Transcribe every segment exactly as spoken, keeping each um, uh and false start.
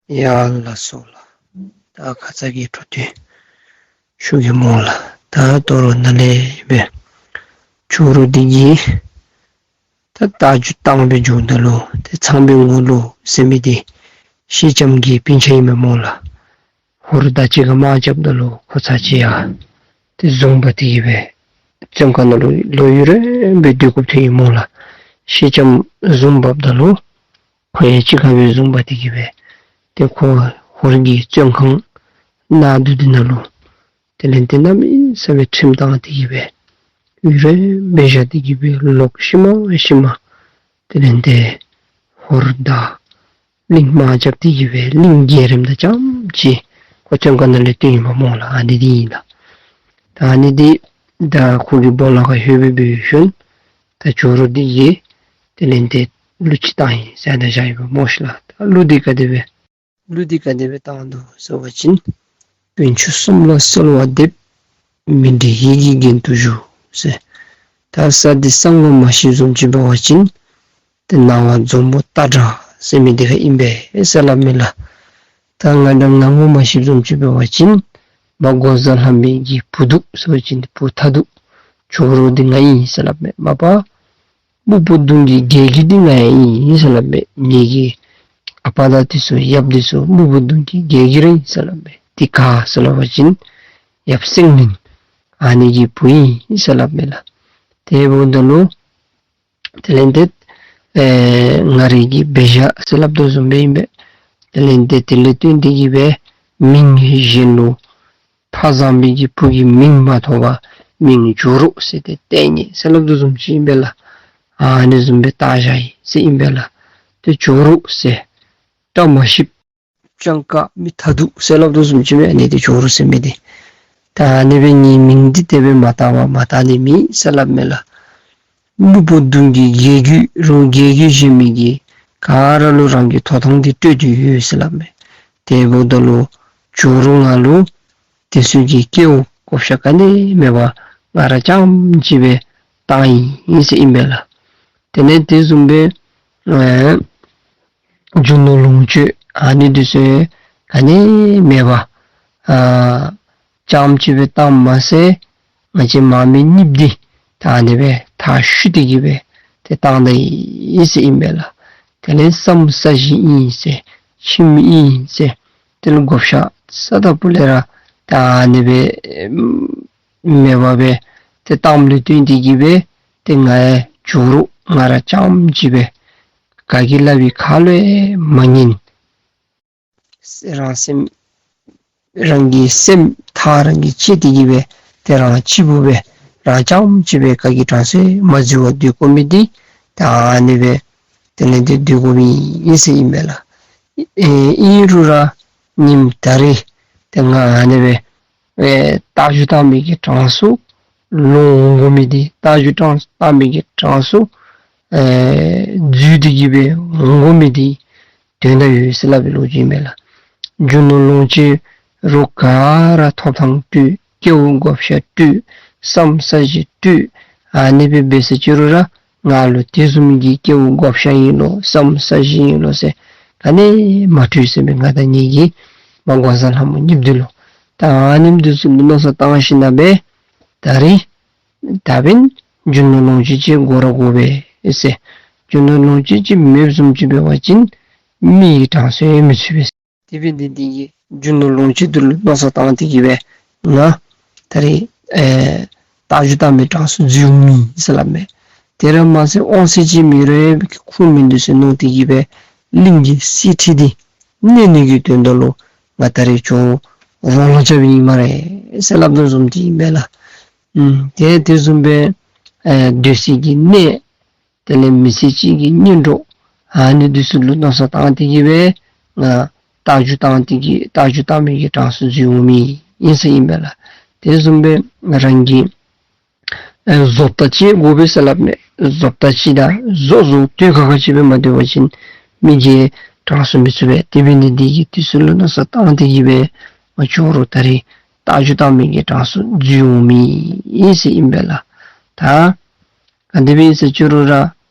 ཡ་ལགས་སོ་ལགས། ད་ཁ་ཙ་གི་འཕྲོ་མཐུད་ཞུ་གེ་སྨོ་ལགས། ད་དོ་རུང་ནཱ་ལས་སྦེ་ཇོ་རུ་འདི་གིས་ད་རྟ་རྒྱུག་བཏང་སྦེ་འགྱོཝ་ད་ལུ་ཏེ་ཚངས་པའི་ངོ་ལུ་ཟེར་མི་འདི་ཤེལ་ལྕམ་གྱི་སྤུན་ཆ་ཨིན་མས་སྨོ་ལགས། ཧོར་དར་ཅིག་ཁར་དམག་རྐྱབ་ད་ལུ་ཁོ་ཚར་ཅིག་ཡར་ཏེ་བཟུང་འབག་སྟེ་གི་སྦེ་བཙོན་ཁང་ནང་ལུ་ལོ་ཡུན་རིངམོ་སྦེ་སྡོད་དགོཔ་ཐོན་ཡི་སྨོ་ལགས། ཤེལ་ལྕམ་བཟུང་འབགཔ་ད་ལུ་ཁོ་ཡང་གཅིག་ཁར་སྦེ་བཟུང་འབག་སྟེ་གི་སྦེ་ཏེ་ཁོ་ཧོར་གྱི་བཙོན་ཁང་མནའ་དུ་འདི་ནང་ལུ་དེ་ལས་ཏེ་གནམ་མེད་ས་མེད་ཁྲིམས་བཏང་སྟེ་གི་སྦེ་ཡུན་རིངམོ་སྦེ་བཞག་སྟེ་གི་སྦེ་ལོག་ཤུལ་མ་ཤུལ་མ་དེ་ལས་ཏེ་ཧོར་དང་གླིང་དམག་རྐྱབ་སྟེ་གི་སྦེ་གླིང་རྒྱལ་རིམ་དང་རྐྱངམ་ཅིག་ཁོ་བཙོན་ཁང་ནང་ལས་བཏོན་ཡི་པ་སྨོ་ལགས། ཨ་ནི་འདི་ཨིན་ལགས། ད་ཨ་ནི་འདི་ད་ཁོ་གི་སྦོ་ལོགས་ཁར་ལྷོད་སྦེ་འབད་ཞིནམ་ད་ཇོ་རུ་འདི་གིས་དེ་ལས་ཏེ་གླུ་ཅིག་བཏང་ཡི་ཟེར་ད་བཞག་ཡི་པ་སྨོ་ཤིག་ལགས། ད་གླུ་འདི་ག་དེ་སྦེ་གླུ་འདི་ག་དེ་སྦེ་བཏང་དོ་ཟེར་བ་ཅིན། དཔོན་ཆུང་གསུམ་ལ་གསོལ་བ་འདེབས། མི་འབྲལ་ཡིད་ཀྱི་རྒྱན་དུ་བཞུགས་ཟེར། ད་ས་འདི་ས་ངོ་མ་ཤེསཔ་བཟུམ་ཅིག་འབད་བ་ཅིན་ཏེ་ནང་པ་འཛོམས་པོ་སྟག་སྒྲ་ཟེར་མི་འདི་ཁར་ཨིན་པས་ཟེར་སླབ་མས་ལགས། ད་ང་དང་ང་ངོ་མ་ཤེསཔ་བཟུམ་ཅིག་འབད་བ་ཅིན་མ་འགོག་བཟའ་ལྷ་མོ་གི་བུ་འདུག་ཟེར་བ་ཅིན་བུ་ཐ་འདུག། ཇོ་རུ་འདི་ང་ཨིན་ཟེར་སླབ་མས། མ་པ་སྨུག་པོ་གདོང་གི་རྒྱལ་རྒྱུད་འདི་ང་ཨིན་ཟེར་སླབ་མས། ངེ་གི་ཨ་པ་དང་འདི་ཚུ་ཡབ་འདི་ཚུ་སྨུག་པོ་གདོང་གི་རྒྱལ་རྒྱུད་ར་ཨིན་ཟེར་སླབ་མས། འདི་ག་ཟེར་སླབ་པ་ཅིན་ཡབ་སེང་བློན་ཨ་ནི་གི་བུ་ཨིན་ཟེར་སླབ་མས་ལགས། དེ་འབདཝ་ད་ལུ་དེ་ལས་ཏེ་ཨེ་ང་རའི་གི་འབད་བཞག་ཟེར་སླབ་དོ་བཟུམ་སྦེ་ཨིན་པས། དེ་ལས་ཏེ་དེ་ལས་བརྟེན་ཏེ་གི་སྦེ་མིང་གཞན་ལུ་ཕ་བཟང་པོའི་གི་བུ་གི་མིང་མ་ཐོབ་པར་མིང་ཇོ་རུ་ཟེར་ཏེ་བཏགས་ནི་ཟེར་སླབ་དོ་བཟུམ་ཅིག་ཨིན་པས་ལགས། ཨ་ནི་བཟུམ་སྦེ་བཏགས་བཞག་ཡི་ཟེར་ཨིན་པས་ལགས། ཏེ་ཇོ་རུ་ཟེར་བཀྲ་མ་ཤིསཔ་སྤྱང་ཀ་མི་ཐ་འདུག་ཟེར་སླབ་དོ་བཟུམ་ཅིག་མས། ཨ་ནི་འདི་ཇོ་རུ་ཟེར་མི་འདི། ད་ཨ་ནི་སྦེ་ངེའི་མིང་འདི་དེ་སྦེ་མ་བཏགས་པར་མ་བཏགས་ནི་མེད་ཟེར་སླབ་མས་ལགས། སྨུག་པོ་གདོང་གི་རྒྱལ་རྒྱུད་རུང་རྒྱལ་རྒྱུད་བཞེས་མི་གི་ག་ར་ལུ་རང་གི་ཐོབ་ཐངས་འདི་སྤྲོད་དེ་ཡོད་ཟེར་སླབ་མས། དེ་འབདཝ་ད་ལུ་ཇོ་རུ་ང་ལུ་དེ་ཚུ་གི་སྐལཝ་བགོ་བཤའ་ག་ནི་མེད་པར་ང་ར་རྐྱངམ་ཅིག་སྦེ་བཏང་ཡི་ཟེར་ཨིན་པས་ལགས། དེ་ལས་དེ་བཟུམ་སྦེ་ཨེ་རྒྱུ་ནོར་ལོངས་སྤྱོད་ཨ་ནི་འདི་ཚུ་ག་ནི་མེད་པར་ཨ་རྐྱངམ་ཅིག་སྦེ་བཏངམ་མ་ཚད་ང་བཅས་དམག་མི་གཉིསཔོ་འདི་ད་ཨ་ནི་སྦེ་མཐའ་བཤུད་དེ་གི་སྦེ་ཏེ་བཏང་ད་ཡི་ཟེར་ཨིན་པས་ལགས། དེ་ལས་ས་མོ་ས་གཞི་ཨིན་ཟེར་ཁྱིམ་ཨིན་ཟེར་དེ་ལུ་བགོ་བཤའ་ས་དང་པོ་ལས་ར་ད་ཨ་ནི་སྦེ་མེད་པར་སྦེ་ཏེ་བཏངམ་ལས་བརྟེན་ཏེ་གི་སྦེ་ཏེ་ང་ཡང་ཇོ་རུ་ང་ར་རྐྱངམ་ཅིག་སྦེ་ག་གིས་སླབ་པའི་ཁ་ལུ་ཡང་མ་ཉན། རང་སེམས་རང་གི་སེམས་ཐག་རང་གིས་བཅད་དེ་གི་སྦེ་ཏེ་རང་གཅིག་པུ་སྦེ་རང་རྐྱངམ་ཅིག་སྦེ་ག་གི་གྲངས་སུ་ཡང་མ་འཛུལ་བར་སྡོད་དགོ་མི་འདི་ད་ཨ་ནི་སྦེ་དེ་ལས་ཏེ་སྡོད་དགོ་མི་ཨིན་ཟེར་ཨིན་པས་ལགས། ཨེ་ཨིན་རུང་ར་ཉིནམ་ད་རིས་ཏེ་ང་ཨ་ནི་སྦེ་ཨེ་རྟ་རྒྱུག་བཏང་མི་གི་གྲངས་སུ་ལོག་འོང་དགོ་མི་འདི་རྟ་རྒྱུག་བཏང་བཏང་མི་གི་གྲངས་སུ་ཨེ་འཛུལ་ཏེ་གི་སྦེ་འོང་དགོ་མི་འདི་དོན་དག་ཡོད་ཟེར་སླབ་པའི་ལོ་རྒྱུས་མས་ལགས། རྒྱུ་ནོར་ལོངས་སྤྱོད་རོགས་ག་ར་ཐོབ་ཐངས་སྤྲོད། སྐལཝ་བགོ་བཤའ་སྤྲོད། ས་མོ་ས་གཞི་སྤྲོད། ཨ་ནི་སྦེ་འབད་ཟེར་ཅི་རུང་ར་ང་ལུ་དེ་བཟུམ་གྱི་སྐལཝ་བགོ་བཤའ་ཨིན་ལོ་ས་མོ་ས་གཞི་ཨིན་ལོ་ཟེར་ག་ནི་མ་སྤྲོད་ཟེར་མས། ང་དང་ངེ་གི་མ་འགོག་བཟའ་ལྷ་མོ་གཉིསཔོ་འདི་ལུ། ད་ཨ་ནི་འདི་ཚུ་ལུ་མནོ་བསམ་བཏང་ཞིནམ་ལས་ད་རིས་ད་འབདན་རྒྱུ་ནོར་ལོངས་སྤྱོད་ཅིག་དགོ་ར་དགོ་པས་ཟེར། རྒྱུ་ནོར་ལོངས་སྤྱོད་ཅིག་མེདཔ་བཟུམ་ཅིག་འབད་བ་ཅིན་མི་གི་གྲངས་སུ་ཡང་མི་ཚུད་པས། དེ་འབད་ནི་འདི་གིས་རྒྱུ་ནོར་ལོངས་སྤྱོད་འདི་ལུ་མནོ་བསམ་བཏང་སྟེ་གི་སྦེ་ང་ད་རིས་ཨེ་རྟ་རྒྱུག་བཏང་མི་གྲངས་སུ་འཛུལ་འོང་མི་ཟེར་སླབ་མས། དེ་ར་མ་ཚད་དབང་ཚད་ཅིག་མེད་རུང་ཡང་ཁུངས་མིན་འདུག་ཟེར་མནོ་སྟེ་གི་སྦེ་གླིང་གི་གསེར་ཁྲི་འདི་གནོན་ནི་གི་དོན་དག་ལུ་ང་ད་རིས་ཁྱོད་རོགས་ལུ་རྐྱབ་ཨིན་སྨ་རེ་ཟེར་སླབ་དོ་བཟུམ་ཅིག་ཨིན་པས་ལགས། ཨམ་ཏེ་དེ་བཟུམ་སྦེ་ཨེ་སྡོད་སའི་གི་གནས་དེ་ལས་མི་ཚེ་གཅིག་གི་གཉེན་གྲོགས་ཨ་ནི་འདི་ཚུ་ལུ་མནོ་བསམ་བཏང་སྟེ་གི་སྦེ་ང་རྟ་རྒྱུག་བཏང་སྟེ་གི་རྟ་རྒྱུག་བཏང་མི་གི་གྲངས་སུ་འཛུལ་འོང་མི་ཨིན་ཟེར་ཨིན་པས་ལགས། དེ་བཟུམ་སྦེ་རང་གི་ཨེ་བཟོ་ལྟ་ཅིག་དགོ་པས་ཟེར་སླབ་མས། བཟོ་ལྟ་ཅིག་དང་བཟོ་བཟོ་སྟོད་ཁ་ཁ་ཅིག་སྦེ་མ་སྡོད་པ་ཅིན་མི་གི་གྲངས་སུ་མི་ཚུད་པས། དེ་འབད་ནི་འདི་གིས་འདི་ཚུ་ལུ་མནོ་བསམ་བཏང་སྟེ་གི་སྦེ་ང་ཁྱོད་ར་ད་རིས་རྟ་རྒྱུག་བཏང་མི་གི་གྲངས་སུ་འཛུལ་འོང་མི་ཨིན་ཟེར་ཨིན་པས་ལགས། ད་ག་དེ་སྦེ་ཨིན་ཟེར་ཅི་རུང་ར་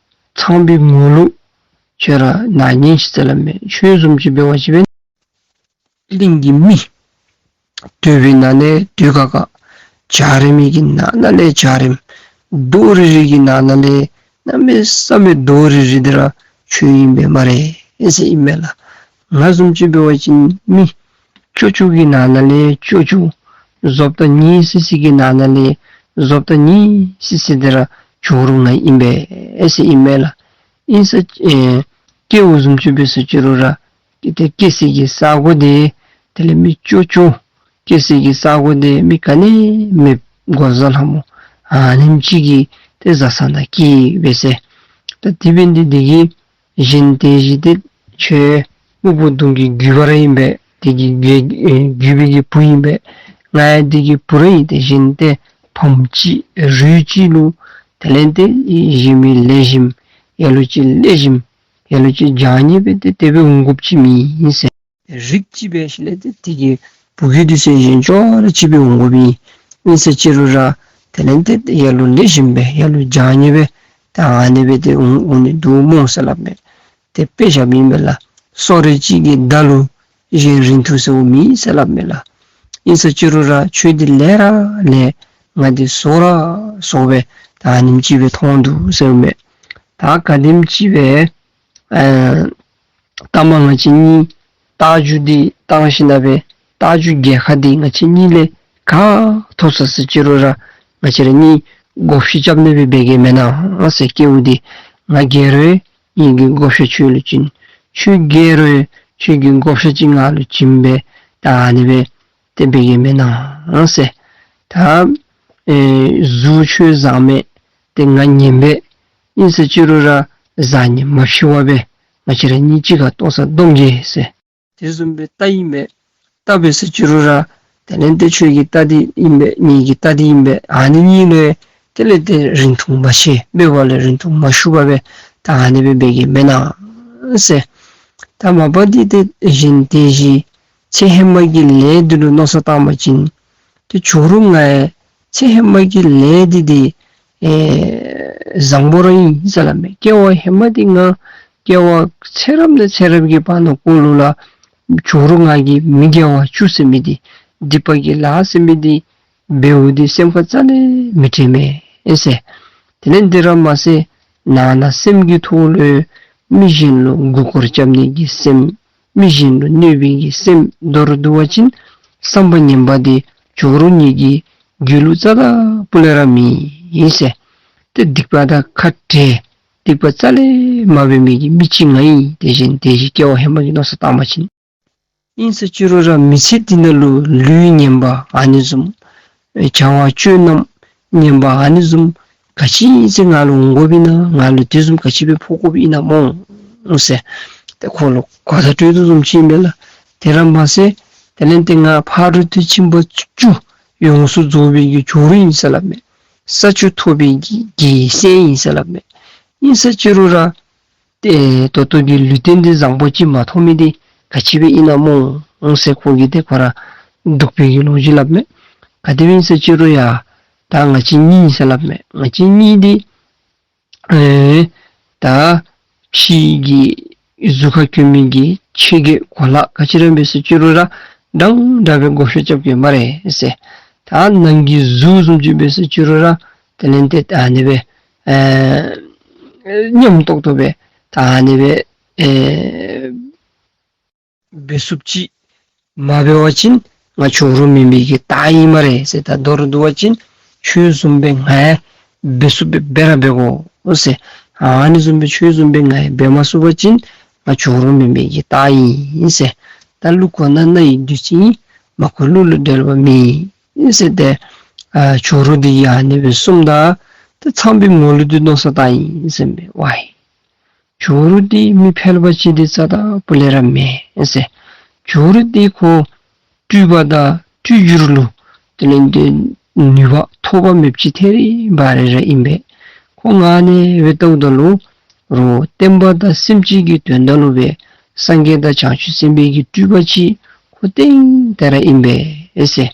ཚངས་པའི་ངོ་ལུ་ཁྱོད་ར་ནཱ་ཉན་ཤིག་ཟེར་སླབ་མས། ཁྱོད་བཟུམ་ཅིག་འབད་བ་ཅིན་འབདན་ གླིང་གི་མི་དོད་པའི་ནང་ལས་དོད་ཁག་ཁ། འཇའ་རིསམོ་གི་ནང་ན་ལས་འཇའ་རིསམོ། རྡོག་རིལ་རི་གི་ནང་ན་ལས་གནམ་མེད་ས་མེད་རྡོག་རིལ་རི་འདི་ར་ཁྱོད་ཨིན་པས་སྨ་རེ་ཟེར་ཨིན་མས་ལགས། ང་བཟུམ་ཅིག་འབད་བ་ཅིན་མི་ཅོག་ཅོག་གི་ནང་ན་ལས་ཅོག་ཅོག། བཟོ་ལྟ་ཉེ་སི་སི་གི་ནང་ན་ལས་བཟོ་ལྟ་ཉེ་སི་སི་འདི་ར་ཇོ་རུ་ང་ཨིན་པས་ཟེར་ཨིན་མས་ལགས། ཨིན་ས་ཨེ་སྐྱེ་བོ་བཟུམ་ཅིག་འབད་ས་ཅི་རུང་ར་ཏེ་སྐྱེ་སའི་གི་ས་གོ་འདི་དེ་ལས་མི་ཅོག་ཅོག། སྐྱེ་སའི་གི་ས་གོ་འདི་མི་ག་ནི་མེདཔ་འགོག་བཟའ་ལྷ་མོ་ཨ་ནེམ་ཅིག་གི་ཏེ་བཟའ་ས་ནང་སྐྱེས་པས་ཟེར། ད་དེ་འབད་ནི་འདི་གིས་གཞན་དེ་བཞིན་ཏེ་ཁྱོད་སྨུག་པོ་གདོང་གི་རྒྱུད་པ་ར་ཨིན་པས། དེ་གི་རྒྱུད་ཨེ་རྒྱུད་པའི་གི་བུ་ཨིན་པས། ང་ཡང་དེ་གི་བུ་ར་ཨིན། ཏེ་གཞན་ཏེ་ཕམ་ཅིག་རུས་ཅིག་ལུ་དེ་ལས་ཏེ་གཞན་མི་ལེགས་ཤོམ་ལ་ལུ་ཅིག་ལེགས་ཤོམ་ལ་ལུ་ཅིག་བྱང་ཉེས་སྦེ་ཏེ་དེ་སྦེ་འོང་དགོཔ་ཅིག་མེད་ཟེར། རིགས་གཅིག་འབད་ཞིནམ་ལས་ཏེ་དེ་གི་བུ་གུ་འདི་ཚུ་གཞན་ཅོག་ར་གཅིག་སྦེ་འོང་དགོཔ་ཨིན། ཨིན་ས་ཅི་རུང་ར་དེ་ལས་ཏེ་ལ་ལུ་ལེགས་ཤོམ་སྦེ་ལ་ལུ་བྱང་ཉེས་སྦེ་ད་ཨ་ནི་སྦེ་ཏེ་འོང་འོང་ནི་འདུག་སྨོ་ཟེར་སླབ་མས། ཏེ་དཔེ་བཞགཔ་ཨིན་མས་ལགས། སོ་རེ་གཅིག་གི་མདའ་ལུ་གཞན་རིང་ཐུང་ཟེརཝ་མེད་ཟེར་སླབ་མས་ལགས། ཨིན་ས་ཅི་རུང་ར་ཁྱོད་འདི་ལེགས་ར་ལེགས། ང་འདི་སོ་ར་སོ་སྦེ་ད་ཨ་ནེམ་ཅིག་སྦེ་མཐོང་འདུག་ཟེརཝ་མས། ད་ག་དེམ་ཅིག་སྦེ་ཨེ་ལྟ་མ་ང་བཅས་གཉིས་རྟ་རྒྱུག་འདི་བཏང་ཞིནམ་ལས་རྟ་རྒྱུག་རྒྱལ་ཁ་འདི་ང་བཅས་གཉིས་ལས་ག་ཐོབ་ས་ས་ཅི་རུང་ར་ང་བཅས་ར་གཉིས་བགོ་བཤའ་རྐྱབ་ནི་སྦེ་འབད་གེ་མེན་ན་ཟེར། སྐྱེ་བོ་འདི་ང་རྒྱལ་རུང་ངེ་གི་བགོ་བཤའ་ཁྱོད་ལུ་བྱིན། ཁྱོད་རྒྱལ་རུང་ཁྱོད་ཀྱི་བགོ་བཤའ་ཅིག་ང་ལུ་བྱིན་སྦེ་ད་ཨ་ནི་སྦེ་ཏེ་འབད་གེ་མེན་ན་ཟེར། ད་ཨེ་གཟུགས་ཁྱོད་བཟང་མས། ཏེ་ང་ངན་པས། ཨིན་ས་ཅི་རུང་ར་བཟང་ངན་མ་ཕྱེ་བར་སྦེ་ང་བཅས་ར་གཉིས་གཅིག་ཁར་ལྟོ་ཚང་སྡོམ་གེ་ཟེར། དེ་བཟུམ་སྦེ་རྟ་ཨིན་པས། རྟ་འབད་ས་ཅི་རུང་ར་དེ་ལས་ཏེ་ཁྱོད་ཀྱི་རྟ་འདི་ཨིན་པས། ངེ་གི་རྟ་འདི་ཨིན་པས། ཨ་ནི་གཉིས་ལུ་དེ་ལས་ཏེ་རིང་ཐུང་མ་བྱས། འབད་བ་ལས་རིང་ཐུང་མ་ཞུགས་པར་སྦེ་ད་ཨ་ནི་སྦེ་འབད་གེ་མེན་ན་ཟེར། ད་མ་པ་འདི་ཏེ་གཞན་དེ་བཞིན་ཚེ་ཧེ་མ་གི་ལས་འདི་ལུ་མནོ་བསམ་བཏང་བ་ཅིན་ཏེ་ཇོ་རུ་ང་ཡང་ཚེ་ཧེ་མ་གི་ལས་འདི་འདི་ཨེ་བཟང་པོ་ར་ཨིན་ཟེར་སླབ་མས། སྐྱེ་བ་ཧེ་མ་འདི་ང་སྐྱེ་བ་ཚེ་རབས་ནས་ཚེ་རབས་ཀྱི་བར་ན་འཁོར་ལུ་ལ་ཇོ་རུ་ང་གིས་མི་དགེ་བ་བཅུ་ཟེར་མི་འདི་སྡིག་པ་གི་ལཱ་ཟེར་མི་འདི་འབདཝ་འདི་སེམས་ཁར་རྩ་ལས་མི་དྲན་མས་ཨེ་ཟེར། དེ་ལས་འདི་ར་མ་ཚད་ནང་ན་སེམས་ཀྱི་ཐོག་ལུ་མི་གཞན་ལུ་མགུ་སྐོར་རྐྱབ་ནི་གི་སེམས། མི་གཞན་ལུ་གནོད་པའི་གི་སེམས། མདོར་བསྡུ་བ་ཅིན་བསམ་པ་ངན་པ་འདི་ཇོ་རུ་ངེ་གི་རྒྱུད་ལུ་རྩ་དང་སྤུ་ལས་ར་མེད་ཟེར། ཏེ་སྡིག་པ་དང་ཁ་བྲལ། སྡིག་པ་རྩ་ལས་མ་འབད་མི་གི་མི་ཅིག་ང་ཨིན། དེ་བཞིན་དེ་བཞིན་སྐྱེ་བ་ཧེ་མ་གི་མནོ་བསམ་བཏང་བ་ཅིན། ཨིན་ས་ཅི་རུང་ར་མི་ཚེ་འདི་ནང་ལུ་ལུས་ངན་པ་ཨ་ནི་བཟུམ་བྱ་བ་སྤྱོད་ལམ་ངན་པ་ཨ་ནི་བཟུམ་ག་ཅི་ཨིན་ཟེར་ང་ལུ་འོང་དགོཔ་ཨིན་ན། ང་ལུ་དེ་བཟུམ་ག་ཅི་སྦེ་ཕོག་དགོཔ་ཨིན་ན་སྨོ་ཟེར། ཏེ་ཁོ་ལུ་གོ་བརྡ་སྤྲོད་དོ་བཟུམ་ཅིག་ཨིན་མས་ལགས། དེ་ར་མ་ཚད་དེ་ལས་ཏེ་ང་ཕ་རོལ་ཏུ་ཕྱིན་པ་བཅུ་ཡོངས་སུ་རྫོགས་པའི་གི་ཇོ་རུ་ཨིན་ཟེར་སླབ་མས། ས་བཅུ་ཐོབ་པའི་གི་རྒྱལ་སྲས་ཨིན་ཟེར་སླབ་མས། ཨིན་ས་ཅི་རུང་ར་ཏེ་ད་ལྟོ་གི་ལུས་རྟེན་འདི་བཟང་པོ་ཅིག་མ་ཐོབ་མི་འདི་ག་ཅི་སྦེ་ཨིན་ན་སྨོ་ཟེར་ཁོ་གིས་ཏེ་ཁོ་ར་སྡུག་པའི་གི་ལོ་རྒྱུས་སླབ་མས། ག་དེ་སྦེ་ཨིན་ས་ཅི་རུང་ཡ་ད་ང་བཅས་གཉིས་ཨིན་ཟེར་སླབ་མས། ང་བཅས་གཉིས་འདི་ཨེ་ད་ཕྱི་གི་གཟུགས་ཁར་གྱོན་མི་གི་ཕྱི་གི་གོ་ལ་ག་ཅི་ར་འབད་ས་ཅི་རུང་ར་འདྲན་འདྲ་སྦེ་བགོ་བཤའ་རྐྱབ་གེ་སྨ་རེ་ཟེར། ད་ནང་གི་གཟུགས་བཟུམ་ཅིག་འབད་ས་ཅི་རུང་ར་དེ་ལས་ཏེ་ད་ཨ་ནི་སྦེ་ཨེ་ཉམས་ཏོག་ཏོ་སྦེ་ད་ཨ་ནི་སྦེ་ཨེ་འབད་ཚུགསཔ་ཅིག་མ་འབད་བ་ཅིན་ང་ཇོ་རུ་མེན་པའི་གི་རྟ་ཨིན་སྨ་རེ་ཟེར། ད་མདོར་བསྡུ་བ་ཅིན་ཁྱོད་བཟུམ་སྦེ་ང་ཡང་འབད་ཚུགསཔ་སྦེ་འབད་ར་འབད་དགོ་ཟེར། ཨ་ནི་བཟུམ་སྦེ་ཁྱོད་བཟུམ་སྦེ་ང་ཡང་འབད་མ་ཚུགས་པ་ཅིན་ང་ཇོ་རུ་མེན་པའི་གི་རྟ་ཨིན་ཟེར། ད་ཀླུ་གོ་ན་རྣ་ཡི་བདུད་རྩི་ཡིན། མ་གོ་གླུ་ལུ་འགྲེལ་བ་མེད་ཟེར། ཏེ་ཨ་ཇོ་རུ་འདི་ཡང་ཨ་ནི་སྦེ་གསུངམ་ད་ཏེ་ཚངས་པའི་མོ་ལུ་འདི་མནོ་བསམ་བཏང་ཡི་ཟེར་མས། ཝའི་ཇོ་རུ་འདི་མི་ཕལ་པ་ཅིག་འདི་རྩ་དང་སྤུ་ལས་ར་མེན་ཟེར། ཇོ་རུ་འདི་ཁོ་སྤྲུལ་པ་དང་སྤྲུལ་བསྒྱུར་ལུ་དེ་ལས་ཏེ་ནུས་པ་ཐོགས་པ་མེདཔ་ཅིག་ཐེ་རི་བ་རི་ར་ཨིན་པས། ཁོ་ང་ཨ་ནི་སྦེ་ལྟཝ་ད་ལུ་རོགས་བསྟན་པ་དང་སེམས་ཅན་གྱི་དོན་དག་ལུ་སྦེ་སངས་རྒྱས་དང་བྱང་ཆུབ་སེམས་དཔའི་གི་སྤྲུལ་པ་ཅིག་ཁོ་ཏན་ཏན་ར་ཨིན་པས་ཟེར།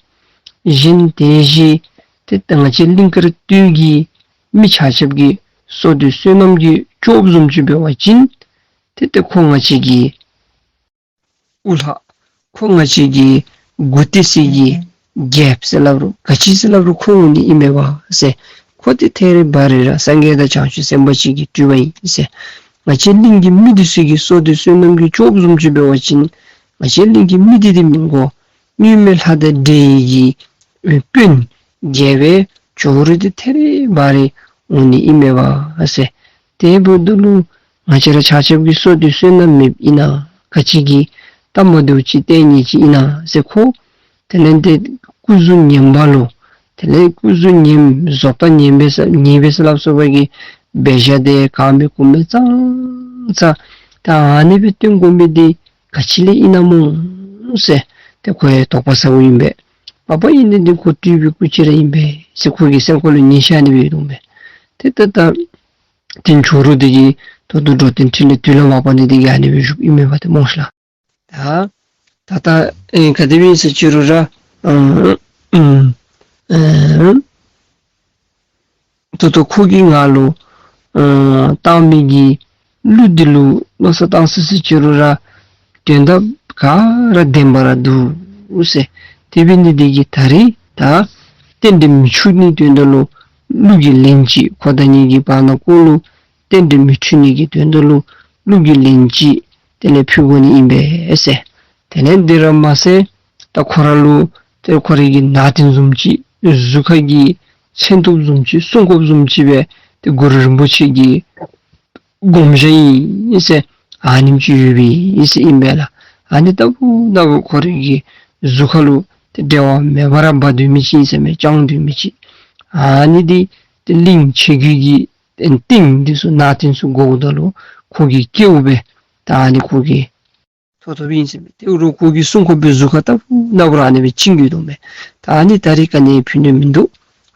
གཞན་དེ་བཞིན་ཏེ་ང་བཅས་གླིང་དཀར་སྟོད་ཀྱི་མི་ཆ་ཁྱབ་ཀྱི་བསོད་སྡེ་བསོད་ནམས་ཀྱི་སྐྱོབ་བཟུམ་ཅིག་འབད་བ་ཅིན་ཏེ་ཏེ་ཁོ་ང་བཅས་ཀྱི་དབུ་ལྷ་ ཁོ་ང་བཅས་ཀྱི་མགུ་ཏོ་ཟེར་གྱི་རྒྱལཔོ་ཟེར་སླབ་རུང་ག་ཅི་ཟེར་སླབ་རུང་ཁོ་འོང་ནི་ཨིན་མས་པ་ཟེར། ཁོ་འདི་ཐད་རི་བ་རི་ར་སངས་རྒྱས་དང་བྱང་ཆུབ་སེམས་དཔའ་ཅིག་གི་སྤྲུལ་པ་ཨིན་ཟེར། ང་བཅས་གླིང་གི་མི་འདི་ཚུ་གི་བསོད་སྡེ་བསོད་ནམས་ཀྱི་སྐྱོབ་བཟུམ་ཅིག་འབད་བ་ཅིན་ང་བཅས་གླིང་གི་མི་འདི་འདི་མི་དགོ། གཉུག་མའི་ལྷ་དང་འདྲེ་ཡི་གི་དཔོན་རྒྱལ་པོའི་ཇོ་རུ་འདི་ཐད་རི་བ་རི་འོང་ནི་ཨིན་མས་པ་ཟེར། དེ་འབདཝ་ད་ལུ་ང་བཅས་ར་ཆ་ཁྱབ་ཀྱི་བསོད་སྡེ་བསོད་ནམས་མེདཔ་ཨིན་ན། ག་ཅི་གིས་སྟབས་མ་བདེཝ་ཅིག་བསྟན་ནི་ཅིག་ཨིན་ན་ཟེར། ཁོ་དེ་ལས་ཏེ་སྐུ་གཟུགས་ངན་པ་ལུ་དེ་ལས་སྐུ་གཟུགས་ངན་བཟོ་ལྟ་ངན་པས་ཟེར་ངན་པས་ཟེར་སླབ་སོ་བ་གི་འབད་བཞག་འདི་ག་མེད་གོ་མེད་ཙང་ཙང་ད་ཨ་ནི་སྦེ་སྟོན་དགོ་མི་འདི་ག་ཅི་ལས་ཨིན་ན་སྨོ་ཟེར་ཏེ་ཁོ་ཡང་དོགས་པ་ཟ་དགོཔ་ཨིན་པས། མ་པ་ཨིན་ནི་འདི་ཁོ་སྤྲུལ་པའི་སྐུ་ཅིག་ར་ཨིན་པས་ཟེར་ཁོ་གི་སེམས་ཁ་ལུ་ངེས་ཤེས་ཨ་ནི་སྦེ་ཡོད་དོ་མས། ཏེ་ད་ད་དེ་ཇོ་རུ་འདི་གིས་ད་ལྟོ་འགྲོ་དོན་ཁྲིད་ལས་དུས་ལ་བབ་པ་ནི་འདི་གིས་ཨ་ནི་སྦེ་བཞུགསཔ་ཨིན་མས་པ་ཏེ་སྨོ་ཤ་ལགས། ད་ད་ལྟ་ཨེ་ག་དེ་སྦེ་ཨིན་ཟེར་ཅི་རུང་ར་ཨ་ཨ་ཨ་ད་ལྟོ་ཁོ་གིས་ང་ལུ་ཨ་བཏང་མི་གི་གླུ་འདི་ལུ་མནོ་བསམ་བཏང་ཟེར་ཟེར་ཅི་རུང་ར་དོན་དག་ག་ར་བདེན་པ་ར་འདུག་ཟེར། དེ་འབད་ནི་འདི་གིས་ད་རིས་ད་རྟེན་འབྲེལ་མི་འཁྲུལ་ནི་དོན་དག་ལུ་གླུ་གི་ལན་ཅིག་ཁོ་དང་ངེ་གི་བར་ན་ཁོ་ལུ་རྟེན་འབྲེལ་མི་འཁྲུལ་ནི་གི་དོན་དག་ལུ་གླུ་གི་ལན་ཅིག་དེ་ལས་ཕུལ་དགོ་ནི་ཨིན་པས་ཟེར། དེ་ལས་འདི་ར་མ་ཚད་ད་ཁོ་ར་ལུ་ཏེ་ཁོ་རའི་གི་ནང་རྟེན་བཟུམ་ཅིག་གཟུགས་ཁ་གི་མཚོན་ཐུབ་བཟུམ་ཅིག་སྲུང་སྐྱོབ་བཟུམ་ཅིག་སྦེ་ཏེ་གུ་རུ་རིན་པོ་ཆེ་གི་དགོངས་བཞེད་ཨིན་ཟེར་ཨ་ནེམ་ཅིག་ཡོད་པའི་ཨིན་ཟེར་ཨིན་པས་ལགས། ཨ་ནི་ལྟ་བུ་ལྟ་བུ་ཁོ་རའི་གི་གཟུགས་ཁ་ལུ་ཏེ་འབྲལ་བ་མེད་པར་འབག་སྡོད་མི་ཅིག་ཨིན་ཟེར་མས། བཅང་སྡོད་མི་ཅིག། ཨ་ནི་འདི་ཏེ་གླིང་ཆེ་རྒྱུད་ཀྱི་རྟེན་འདི་ཚུ་ནང་རྟེན་ཚུ་དགོཔ་ད་ལུ་ཁོ་གིས་སྐལཝ་སྦེ་ད་ཨ་ནི་ཁོ་གིས་ཐོབ་ཐོབ་ཨིན་ཟེར་མས། དེ་རུང་ཁོ་གི་སྲུང་སྐྱོབ་པའི་གཟུགས་ཁ་ལྟ་བུ་ལྟ་བུ་ར་ཨ་ནི་སྦེ་བཅིངས་ཡོད་དོ་མས། ད་ཨ་ནི་ད་རིས་ག་ནི་ཕུལ་ནི་མིན་འདུག།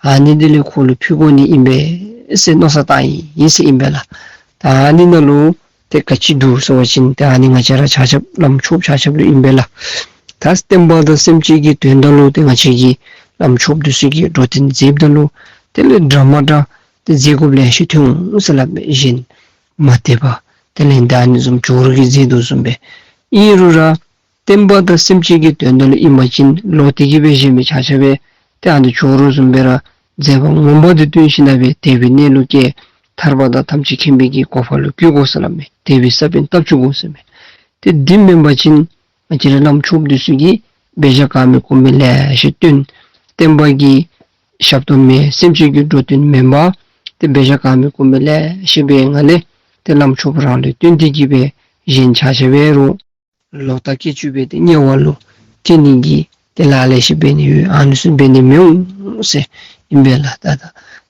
ཨ་ནི་འདི་ལས་ཁོ་ལུ་ཕུལ་དགོ་ནི་ཨིན་པས་ཟེར་མནོ་བསམ་བཏང་ཡི་ཟེར་ཨིན་པས་ལགས། ད་ཨ་ནི་ནང་ལུ་ཏེ་ག་ཅི་འདུག་ཟེར་བ་ཅིན་ཏེ་ཨ་ནི་ང་བཅས་ར་ཆ་ཁྱབ་བླམ་ཆོསཔ་ཆ་ཁྱབ་ལུ་ཨིན་པས་ལགས། ད་བསྟན་པ་དང་སེམས་ཅན་གྱི་དོན་དག་ལུ་ཏེ་ང་བཅས་ཀྱིས་བླམ་ཆོསཔ་འདི་ཚུ་གིས་འགྲོ་དོན་མཛདཔ་ད་ལུ་དེ་ལས་འདྲ་མ་འདྲ་ཏེ་མཛད་དགོཔ་ལེ་ཤ་ཐོན་འོང་ཟེར་སླབ་མས། གཞན་མ་དད་པ་དེ་ལས་ད་ཨ་ནི་བཟུམ་ཇོ་རུ་གིས་མཛད་དོ་བཟུམ་སྦེ། ཨིན་རུང་ར་བསྟན་པ་དང་སེམས་ཅན་གྱི་དོན་དག་ལུ་ཨིན་པ་ཅིན་ལོག་སྟེ་གིས་སྦེ་གཞན་མི་ཆ་ཁྱབ་སྦེ་ཏེ་ཨ་ནི་ཇོ་རུ་བཟུམ་སྦེ་ར་མཛད་པ་ངོ་མ་འདི་སྟོན་ཞིན་ན་སྦེ་དད་པའི་གནས་ལུ་སྐྱེ། ཐར་པ་དང་ཐམས་ཅད་མཁྱེན་པའི་གི་གོ་འཕང་ལུ་བཀོད་དགོ་ཟེར་སླབ་མས། དད་པའི་ས་བོན་བཏབ་བཅུག་དགོ་ཟེར་མས། ཏེ་འདི་མེན་པ་ཅིན་ང་བཅས་ར་བླམ་ཆོསཔ་འདི་ཚུ་གིས་འབད་བཞག་ག་མེད་གོ་མེད་ལེ་ཤ་སྟོན། བསྟན་པ་གི་ཞབས་ཏོག་མེན། སེམས་ཅན་གྱི་འགྲོ་དོན་མེན་པར་ཏེ་འབད་བཞག་ག་མེད་གོ་མེད་ལེ་ཤ་འབད་བའི་ངང་ལས་ཏེ་བླམ་ཆོསཔ་རང་ལུ་སྟོན་ཏེ་གིས་སྦེ་གཞན་ཆ་ཁྱབ་འབད་རུང་ལོག་ལྟ་སྐྱེ་བཅུག་སྦེ་ཏེ་དམྱལ་བ་ལུ་སྐྱེ་ནི་གི་ཏེ་ལཱ་ལེ་ཤ་འབད་ནི་ཡོད། ཨ་ནི་ཚུ་འབད་ནི་མི་འོང་ཟེར་ཨིན་པས་ལགས། ད་ད་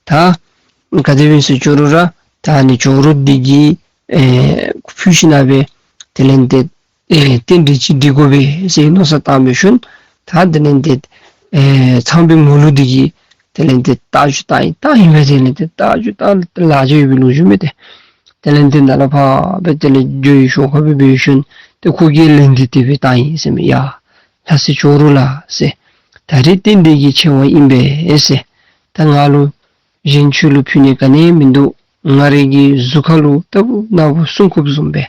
ད་ག་དེ་སྦེ་ཨིན་ཟེར་ཅི་རུང་ར་ད་ཨ་ནི་ཇོ་རུ་འདི་གིས་ཨེ་ཕུལ་ཞིན་ན་སྦེ་དེ་ལས་ཏེ་ཨེ་རྟེན་འབྲེལ་ཅིག་འགྲིག་དགོ་པས་ཟེར་མནོ་བསམ་བཏང་སྦེ་ཞིནམ་ད་དེ་ལས་ཏེ་ཨེ་ཚངས་པའི་མོ་ལུ་འདི་གིས་དེ་ལས་ཏེ་རྟ་རྒྱུག་བཏང་ཡི། བཏང་ཡི་སྦེ་དེ་ལས་ཏེ་རྟ་རྒྱུག་བཏང་ལཱ་ཅིག་ཡོད་པའི་ལོ་རྒྱུས་མས་ཏེ། དེ་ལས་ཏེ་ནཱ་ལས་ཕར་སྦེ་དེ་ལས་འགྱོ་ཡི་ཞོར་ཁར་སྦེ་འབད་ཞིནམ་ཏེ་ཁོ་གིས་ལན་འདི་དེ་སྦེ་བཏང་ཡི་ཟེར་མས། ཡ་ལྷ་སྲས་ཇོ་རུ་ལགས་ཟེར། ད་རིས་རྟེན་འབྲེལ་གྱི་ཆེ་བ་ཨིན་པས་ཟེར། ད་ང་ལུ་གཞན་ཁྱོད་ལུ་ཕུལ་ནི་ག་ནི་མིན་འདུག། ང་རའི་གི་གཟུགས་ཁ་ལུ་ལྟ་བུ་ན་བུ་སྲུང་སྐྱོབ་བཟུམ་སྦེ་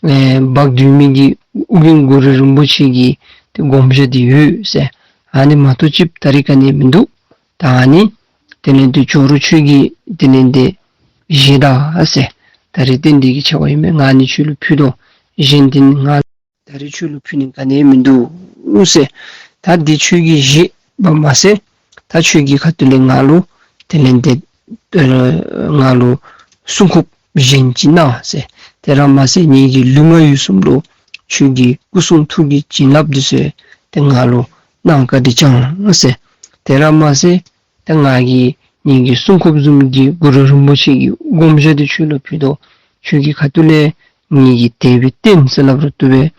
ཨེ་འབག་སྡོད་མི་གི་ཨོ་རྒྱན་གུ་རུ་རིན་པོ་ཆེ་གི་ཏེ་དགོངས་བཞེད་འདི་ཡོད་ཟེར། ཨ་ནི་མ་གཏོགས་ཅིག་ད་རིས་ག་ནི་མིན་འདུག། ད་ཨ་ནི་དེ་ལས་ཏེ་ཇོ་རུ་ཁྱོད་ཀྱིས་དེ་ལས་ཏེ་བཞེས་ད་ཟེར། ད་རིས་རྟེན་འབྲེལ་གྱི་ཆེ་བ་ཨིན་མས། ང་ནི་ཁྱོད་ལུ་ཕུལ་དོ། གཞན་དེ་ནི་ང་ད་རིས་ཁྱོད་ལུ་ཕུལ་ནི་ག་ནི་མིན་འདུག་ཟེར། ད་འདི་ཁྱོད་ཀྱིས་བཞེས་པ་མ་ཚད་ད་ཁྱོད་ཀྱི་ཁ་ཐུག་ལས་ང་ལུ་དེ་ལས་ཏེ་ཨེ་ང་ལུ་སྲུང་སྐྱོབ་གཞན་ཅིག་གནང་ཟེར། དེ་ར་མ་ཚད་ངེ་གི་ལུས་ངག་ཡིད་གསུམ་ལུ་ཁྱོད་ཀྱི་སྐུ་གསུང་ཐུགས་ཀྱི་བྱིན་རླབས་འདི་ཚུ་ཏེ་ང་ལུ་གནང་བཀའ་དྲིན་བསྐྱང་ཟེར། དེ་ར་མ་ཚད་ད་ང་གིས་ངེ་གི་སྲུང་སྐྱོབ་བཟུམ་གྱི་གུ་རུ་རིན་པོ་ཆེ་གི་དགོངས་བཞེད་འདི་ཁྱོད་ལུ་ཕུལ་དོ། ཁྱོད་ཀྱི་ཁ་ཐུག་ལས་ངེ་གི་དད་པའི་རྟེན་ཟེར་སླབ་རུང་བཏུབ་པས།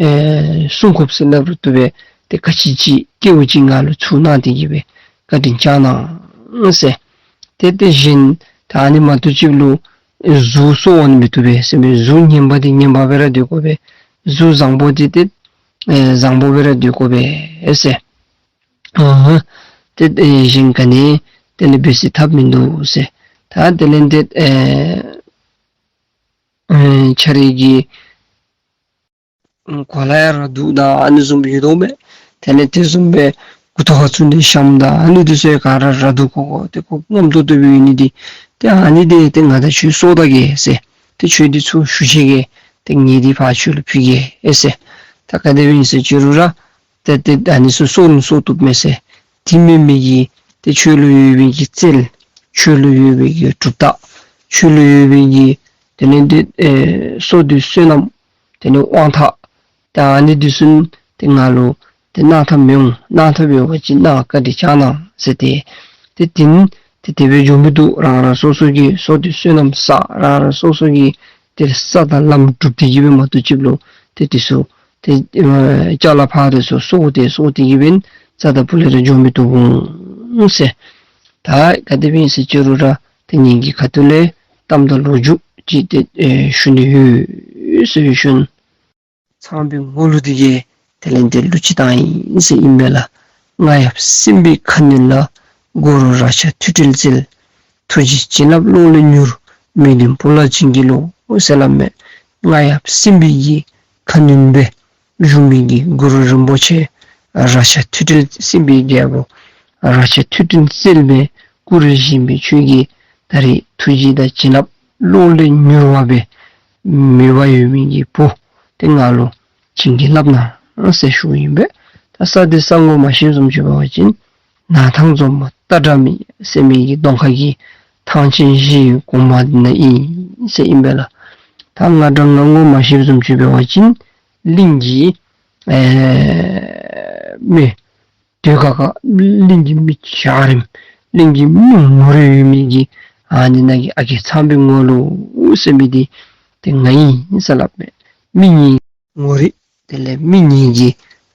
ཨེ་སྲུང་སྐྱོབ་ཟེར་སླབ་རུང་བཏུབ་པས། ཏེ་ག་ཅི་ཅིག་སྐལཝ་ཅིག་ང་ལུ་ཚུར་གནང་སྟེ་གིས་སྦེ་བཀའ་དྲིན་བསྐྱང་གནང་ཟེར། ཏེ་དེ་བཞིན་ད་ཨ་ནི་མ་གཏོགས་ཅིག་ལུ་གཟུགས་གསོ་བ་ནི་མི་བཏུབ་པས་ཟེར་མས། གཟུགས་ངན་པ་འདི་ངན་པ་སྦེ་ར་སྡོད་དགོ་པས། གཟུགས་བཟང་པོ་འདི་ཏེ་ཨེ་བཟང་པོ་སྦེ་ར་སྡོད་དགོ་པས་ཟེར། ཨ་ཏེ་དེ་བཞིན་ག་ནི་དེ་ལས་འབད་སའི་ཐབས་མིན་འདུག་ཟེར། ད་དེ་ལས་ཏེ་ཨེ་ཨེ་ཁྱོད་རའི་གི་ གོ་ལ་ཡང་ར་སྡུག་དང་ཨ་ནི་བཟུམ་སྦེ་ཡོད་དོ་མས། དེ་ལས་དེ་བཟུམ་སྦེ་མགུ་ཏོ་ཁར་བཙུགས་ནི་ཤམ་དང་ཨ་ནི་འདི་ཚུ་ཡང་ག་ར་ར་སྡུག་ཀོ་ཀོ་ཏེ་ཁོ་རྔམ་ཏོག་ཏོ་སྦེ་ཡོད་ནི་འདི། ཏེ་ཨ་ནི་འདི་ཏེ་ང་དང་ཁྱོད་སྲོག་ད་གེ་ཟེར། ཏེ་ཁྱོད་འདི་ཚུ་ཞུ་ཆེ་གེ། ཏེ་ངེ་འདི་ཕར་ཁྱོད་ལུ་ཕུལ་གེ་ཨེ་ཟེར། ད་ག་དེ་སྦེ་ཨིན་ཟེར་ཅི་རུང་ར་ཏེ་ཏེ་ཨ་ནི་ཚུ་སྲོག་ནི་སྲོག་བཏུབ་མས་ཟེར། དེ་མེན་མི་གི་ཏེ་ཁྱོད་ལུ་ཡོད་པའི་གི་རྩལ། ཁྱོད་ལུ་ཡོད་པའི་གི་གྲུབ་རྟགས། ཁྱོད་ལུ་ཡོད་པའི་གི་དེ་ལས་ཏེ་ཨེ་བསོད་བདེ་བསོད་ནམས། དེ་ལས་དབང་ཐང་། ཏེ་ཨ་ནི་འདི་ཚུ་ཏེ་ང་ལུ་ཏེ་གནང་ཐབས་མི་འོང་། གནང་ཐབས་ཡོད་པ་ཅིན་གནང་བཀའ་དྲིན་བསྐྱང་གནང་ཟེར་ཏེ། ཏེ་དེ་ཏེ་དེ་སྦེ་འགྱོ་མི་བཏུབ། རང་རང་སོ་སོ་གི་བསོད་བདེ་བསོད་ནམས་བསགས། རང་རང་སོ་སོ་གི་ཏེ་ས་དང་ལམ་སྒྲུབ་སྟེ་གི་སྦེ་མ་གཏོགས་ཅིག་ལུ་ཏེ་དེ་ཚུ་ཏེ་ཨེ་ཅ་ལ་ཕར་དེ་ཚུ་སོང་སྟེ་སོང་སྟེ་གི་སྦེ་རྩ་དང་ཕུ་ལས་ར་འགྱོ་མི་བཏུབ་འོང་ཟེར། ད་ག་དེ་སྦེ་ཨིན་ཟེར་ཅི་རུང་ར་ཏེ་ངེ་གི་ཁ་ཐུག་ལས་གཏམ་དང་ལོ་རྒྱུས་ཅིག་ཏེ་ཨེ་ཞུ་ནི་ཡོད་ཟེར་ཞུ་ནི། ཚངས་པའི་ངོ་ལུ་འདི་གིས་དེ་ལས་ཏེ་གླུ་ཅིག་བཏང་ཡི་ཟེར་ཨིན་པས་ལགས། རྔ་ཡབ་སྲིན་པོའི་ཁ་གནོན་ལ། གུ་རུ་རཀྵ་ཐོད་ཕྲེང་རྩལ། ཐུགས་རྗེའི་བྱིན་རླབས་གློག་ལས་མྱུར། མི་མཐུན་བུ་ལ་བྱིན་གྱིས་རློབས་ཟེར་སླབ་མས། རྔ་ཡབ་སྲིན་པོའི་གི་ཁ་གནོན་སྦེ་བཞུགས་མི་གི་གུ་རུ་རིན་པོ་ཆེ་རཀྵ་ཐོད་ཕྲེང་སྲིན་པོའི་རྒྱལ་པོ་རཀྵ་ཐོད་ཕྲེང་རྩལ་སྦེ་བཀུར་བཞིན་པའི་ཁྱོད་ཀྱི་ད་རེས་ཐུགས་རྗེ་དང་བྱིན་རླབས་གློག་ལས་མྱུར་བ་སྦེ་མོས་པ་ཡོད་མི་གི་བུ་དེ་ང་ལུ་བྱིན་གྱིས་བརླབས་གནང་ཟེར་ཞུཝ་ཨིན་པས། ད་ས་འདི་ས་ངོ་མ་ཤེསཔ་བཟུམ་ཅིག་འབད་བ་ཅིན་ནང་ཐང་རྫོང་དཔོན་རྟ་སྒྲ་མེད་ཟེར་མི་གི་གདོང་ཁ་གི་ཐང་ཆེན་བཞི་གོང་མ་འདི་ནང་ཨིན་ཟེར་ཨིན་པས་ལགས། ད་ང་འདྲ་ང་ངོ་མ་ཤེསཔ་བཟུམ་ཅིག་འབད་བ་ཅིན་གླིང་གི་ཨེ་མི་དུད་ཁ་ཁ་གླིང་གི་མི་འཇའ་རིསམོ་གླིང་གི་མི་ངོ་རིས་ཡོད་མི་གི་ཨ་ནི་ནང་གི་ཨ་རྒས་ཚངས་པའི་ངོ་ལུ་ཟེར་མི་འདི་ཏེ་ང་ཨིན་ཟེར་སླབ་མས། མི་ངོ་ངོ་རིས་དེ་ལས་མི་ངོ་གི་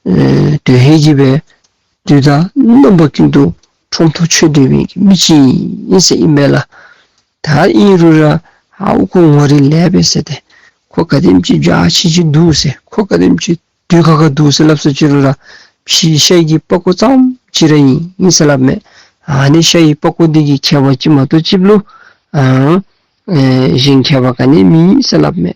ཨེ་དོན་ཧེ་གི་སྦེ་དུས་དང་རྣམ་པ་ཀུན་ཏུ་ཁྲོམ་ཐོག་ཆོད་སྡོད་པའི་མི་ཅིག་ཨིན་ཟེར་ཨིན་པས་ལགས། ད་ཨིན་རུང་ར་ཨའུ་ཁོ་ངོ་རིས་ལེགས་པས་ཟེར་ཏེ་ཁོ་ག་དེམ་ཅིག་འཇའ་ཆི་ཆི་འདུག་ཟེར་ཁོ་ག་དེམ་ཅིག་དུད་ཁ་ཁ་འདུག་ཟེར་སླབ་སོ་ཅི་རུང་ར་ཕྱི་ཤ་གི་པགས་ཀོ་ཙམ་ཅིག་ར་ཨིན་ཨིན་ཟེར་སླབ་མས། ཨ་ནི་ཤ་ཡི་པགས་ཀོ་འདི་གིས་ཁྱད་པར་ཅིག་མ་གཏོགས་ཅིག་ལུ་ཨ་ཨེ་གཞན་ཁྱད་པར་ག་ནི་མེད་ཟེར་སླབ་མས།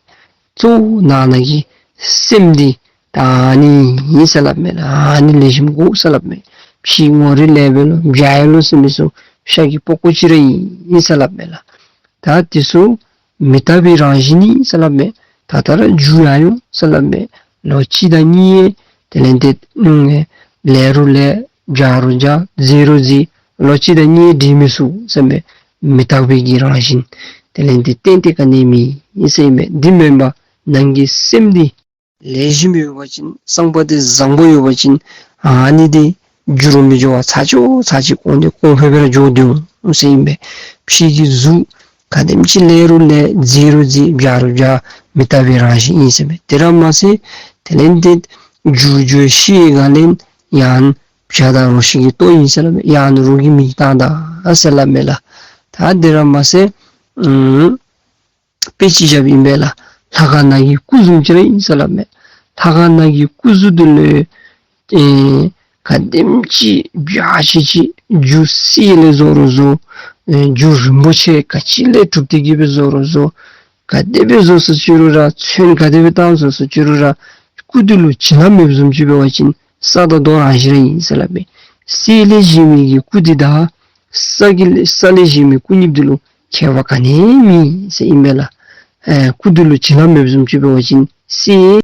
གཙོ་བོ་ནང་ན་གི་སེམས་འདི་ད་ཨ་ནི་ཨིན་ཟེར་སླབ་མས་ལགས། ཨ་ནི་ལེགས་ཤོམ་དགོ་ཟེར་སླབ་མས། ཕྱི་ངོ་རིས་ལེགས་པས་ལོ་འཇའ་ཡོད་ལོ་ཟེར་མི་ཚུ་ཤ་གི་པགས་ཀོ་ཅིག་ར་ཨིན་ཨིན་ཟེར་སླབ་མས་ལགས། ད་དེ་ཚུ་མི་རྟག་པའི་རང་བཞིན་ཨིན་ཟེར་སླབ་མས། ད་ལྟོ་ར་འགྱུར་ཡང་ཡོད་ཟེར་སླབ་མས། ལོ་གཅིག་དང་གཉིས་དེ་ལས་ཏེ་ཨུམ་ལེགས་རུང་ལེགས་འཇའ་རུང་འཇའ་མཛེས་རུང་མཛེས་ལོ་གཅིག་དང་གཉིས་འགྲིག་མི་ཚུགས་ཟེར་མས། མི་རྟག་པའི་གི་རང་བཞིན་དེ་ལས་ཏེ་ཏན་ཏན་ག་ནི་མེད་ཨིན་ཟེར་མས། འདི་མེན་པར་ནང་གི་སེམས་འདི་ལེགས་ཤོམ་ཡོད་པ་ཅིན་བསམ་པ་འདི་བཟང་པོ་ཡོད་པ་ཅིན་ཨ་ནི་འདི་འགྱུར་རུང་མི་འགྱུར་བར་ཚར་གཅིག་ཚར་གཅིག་གོང་འདི་གོང་འཕེལ་སྦེ་ར་འགྱོ་སྡོད་འོང་ཟེར་ཨིན་པས། ཕྱི་གི་གཟུགས་ག་དེམ་ཅིག་ལེགས་རུང་ལེགས་མཛེས་རུང་མཛེས་འཇའ་རུང་འཇའ་མི་རྟག་པའི་རང་བཞིན་ཨིན་ཟེར་མས། དེ་ར་མ་ཚད་དེ་ལས་ཏེ་འགྱུར་འགྱུར་ཤི་ག་ལས་ཡང་བྱ་དང་རོ་ཁྱི་གི་ལྟོ་ཨིན་ཟེར་སླབ་མས། ཡང་ན་རོགས་ཀྱི་མིང་བཏགས་ད་ཟེར་སླབ་མས་ལགས། ད་དེ་ར་མ་ཚད་ཨུམ་དཔེ་ཅིག་བཞགཔ་ཨིན་པས་ལགས། ལྷ་ཁང་ནང་གི་སྐུ་བཟུམ་ཅིག་ར་ཨིན་ཟེར་སླབ་མས། ལྷ་ཁང་ནང་གི་སྐུ་གཟུགས་འདི་ལུ་ཨེ་ག་དེམ་ཅིག་འཇའ་ཆི་ཆི་རྒྱུ་གསེར་ལས་བཟོ་རུང་བཟོ་ཨེ་རྒྱུ་རིན་པོ་ཆེ་ག་ཅི་ལས་གྲུབ་སྟེ་གི་སྦེ་བཟོ་རུང་བཟོ་ག་དེ་སྦེ་བཟོ་སོ་ཅི་རུང་ར་ཚོན་ག་དེ་སྦེ་བཏང་སོ་སོ་ཅི་རུང་ར་སྐུ་འདི་ལུ་བྱིན་རླབས་མེདཔ་བཟུམ་ཅིག་འབད་བ་ཅིན་ས་དང་རྡོ་རང་བཞིན་ར་ཨིན་ཟེར་སླབ་མས། གསེར་ལས་བཞེངས་མི་གི་སྐུ་འདི་དང་ས་གི་ལས་ས་ལས་བཞེངས་མི་སྐུ་གཉིས་འདི་ལུ་ཁྱད་པར་ག་ནི་མེད་ཟེར་ཨིན་པས་ལགས། ཨེ་སྐུ་འདི་ལུ་བྱིན་རླབས་མེདཔ་བཟུམ་ཅིག་འབད་བ་ཅིན་གསེར་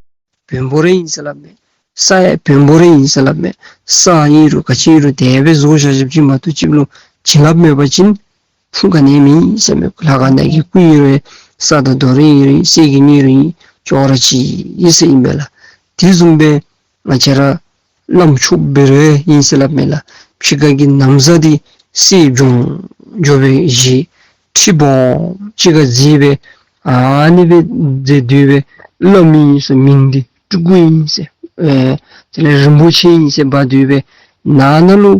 བོན་པོ་ར་ཨིན་ཟེར་སླབ་མས། ས་ཡང་བོན་པོ་ར་ཨིན་ཟེར་སླབ་མས། ས་ཨིན་རུང་ག་ཅི་ཨིན་རུང་དེ་སྦེ་བཟོ་བཞག་བཞགཔ་ཅིག་མ་གཏོགས་ཅིག་ལུ་བྱིན་རླབས་མེད་པ་ཅིན་ཕུང་ག་ནི་མེད་ཟེར་མས། ལྷ་ཁང་ནང་གི་སྐུ་ཨིན་རུང་ས་དང་རྡོ་རུང་ཨིན་རུང་གསེར་གྱི་དངོས་རུང་ཨིན་ཅོག་ར་གཅིག་ཨིན་ཟེར་ཨིན་པས་ལགས། དེ་བཟུམ་སྦེ་ང་བཅས་ར་བླམ་ཆོསཔ་འབད་རུང་ཨིན་ཟེར་སླབ་མས་ལགས། ཕྱི་ཁ་གི་ན་བཟའ་འདི་གསེར་སྦྱོང་འགྱོ་སྦེ་བཞེས། ཁྲི་སྦོམ་ཅིག་ཁར་མཛེས་སྦེ་ཨ་ནི་སྦེ་མཛེས་སྡོད་སྦེ་བླམ་ཨིན་ཟེར་མིང་འདི་སྤྲུལ་སྐུ་ཨིན་ཟེར་ཨེ་དེ་ལས་རིན་པོ་ཆེ་ཨིན་ཟེར་འབག་སྡོད་སྦེ་ནང་ན་ལུ་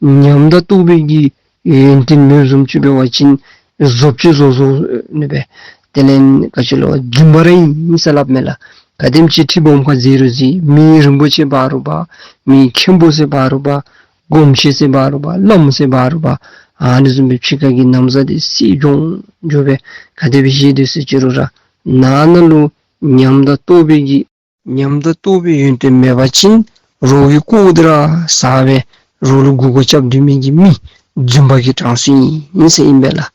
ཉམས་དང་རྟོགས་པའི་གི་ཡོན་ཏན་མེདཔ་བཟུམ་ཅིག་འབད་བ་ཅིན་བཟོ་བཅོས་བཟོ་བཟོ་ནི་སྦེ་དེ་ལས་ག་ཅི་ལོ་རྫུན་པ་ར་ཨིན་ཟེར་སླབ་མས་ལགས། ག་དེམ་ཅིག་ཁྲི་སྦོམ་ཁར་མཛེས་རུང་མཛེས་མི་རིན་པོ་ཆེ་འབག་རུང་འབག་མི་མཁན་པོ་ཟེར་འབག་རུང་འབག་སྒོམ་ཆེན་ཟེར་འབག་རུང་འབག་བླམ་ཟེར་འབག་རུང་འབག་ཨ་ནི་བཟུམ་སྦེ་ཕྱི་ཁ་གི་ན་བཟའ་འདི་གསེར་སྦྱོང་འགྱོ་སྦེ་ག་དེ་སྦེ་བཞེས་སྡོད་ཟེར་ཅི་རུང་ར་ནང་ན་ལུ་ཉམས་དང་རྟོགས་པའི་གི་ ཉམས་དང་རྟོགས་པའི་ཡོན་ཏན་མེད་པ་ཅིན་རོགས་ཀྱིས་བཀོཝ་འདི་ར་ཟ་སྦེ་རོགས་ལུ་མགུ་སྐོར་རྐྱབ་སྡོད་མི་གི་མི་རྫུན་པ་གི་གྲངས་སུ་ཨིན་ཟེར་ཨིན་པས་ལགས།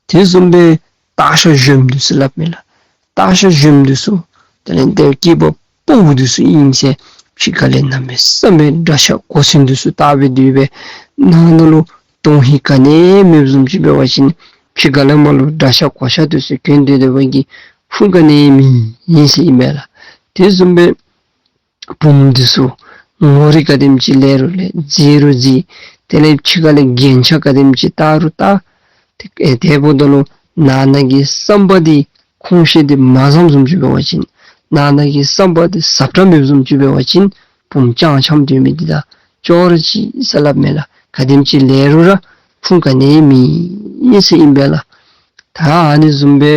དེ་བཟུམ་སྦེ་སྟག་ཤར་གཞོནམ་འདི་ཚུ་སླབ་མས་ལགས། སྟག་ཤར་གཞོནམ་འདི་ཚུ་དེ་ལས་ཏེ་སྐྱེས་པ་ཕོ་མོ་འདི་ཚུ་ཨིན་ཟེར་ཕྱི་ཁ་ལས་གནམ་མེད་ས་མེད་དགྲ་ཤ་གོ་མཚོན་འདི་ཚུ་བཏགས་སྦེ་སྡོད་པའི་ནང་ན་ལུ་དོན་ཧིང་ག་ནི་མེདཔ་བཟུམ་ཅིག་འབད་བ་ཅིན་ཕྱི་ཁ་ལས་མར་ལུ་དགྲ་ཤ་གོ་ཤ་འདི་ཚུ་གྱོན་སྡོད་སྡོད་པའི་གི་ཕུང་ག་ནི་མེད་ཨིན་ཟེར་ཨིན་པས་ལགས། དེ་བཟུམ་སྦེ་བུམོ་འདི་ཚུ་ངོ་རིས་ག་དེམ་ཅིག་ལེགས་རུང་ལེགས་མཛེས་རུང་མཛེས། དེ་ལས་ཕྱི་ཁ་ལས་རྒྱན་ཆ་ག་དེམ་ཅིག་བཏགས་རུང་བཏགས། དེ་ཨེ་དེ་འབདཝ་ད་ལུ་ནང་ན་གི་བསམ་པ་འདི་ཁོང་ཤེས་འདི་མ་བཟངམ་བཟུམ་ཅིག་འབད་བ་ཅིན་ནང་ན་གི་བསམ་པ་འདི་ཟབ་དྲགས་མེདཔ་བཟུམ་ཅིག་འབད་བ་ཅིན་བུམོ་ཅང་འཆམ་སྡོད་མི་འདི་དང་ཅོག་ར་གཅིག་ཟེར་སླབ་མས་ལགས། ག་དེམ་ཅིག་ལེགས་རུང་ར་ཕུང་ག་ནི་མེད་ཨིན་ཟེར་ཨིན་པས་ལགས། ད་ཨ་ནི་བཟུམ་སྦེ་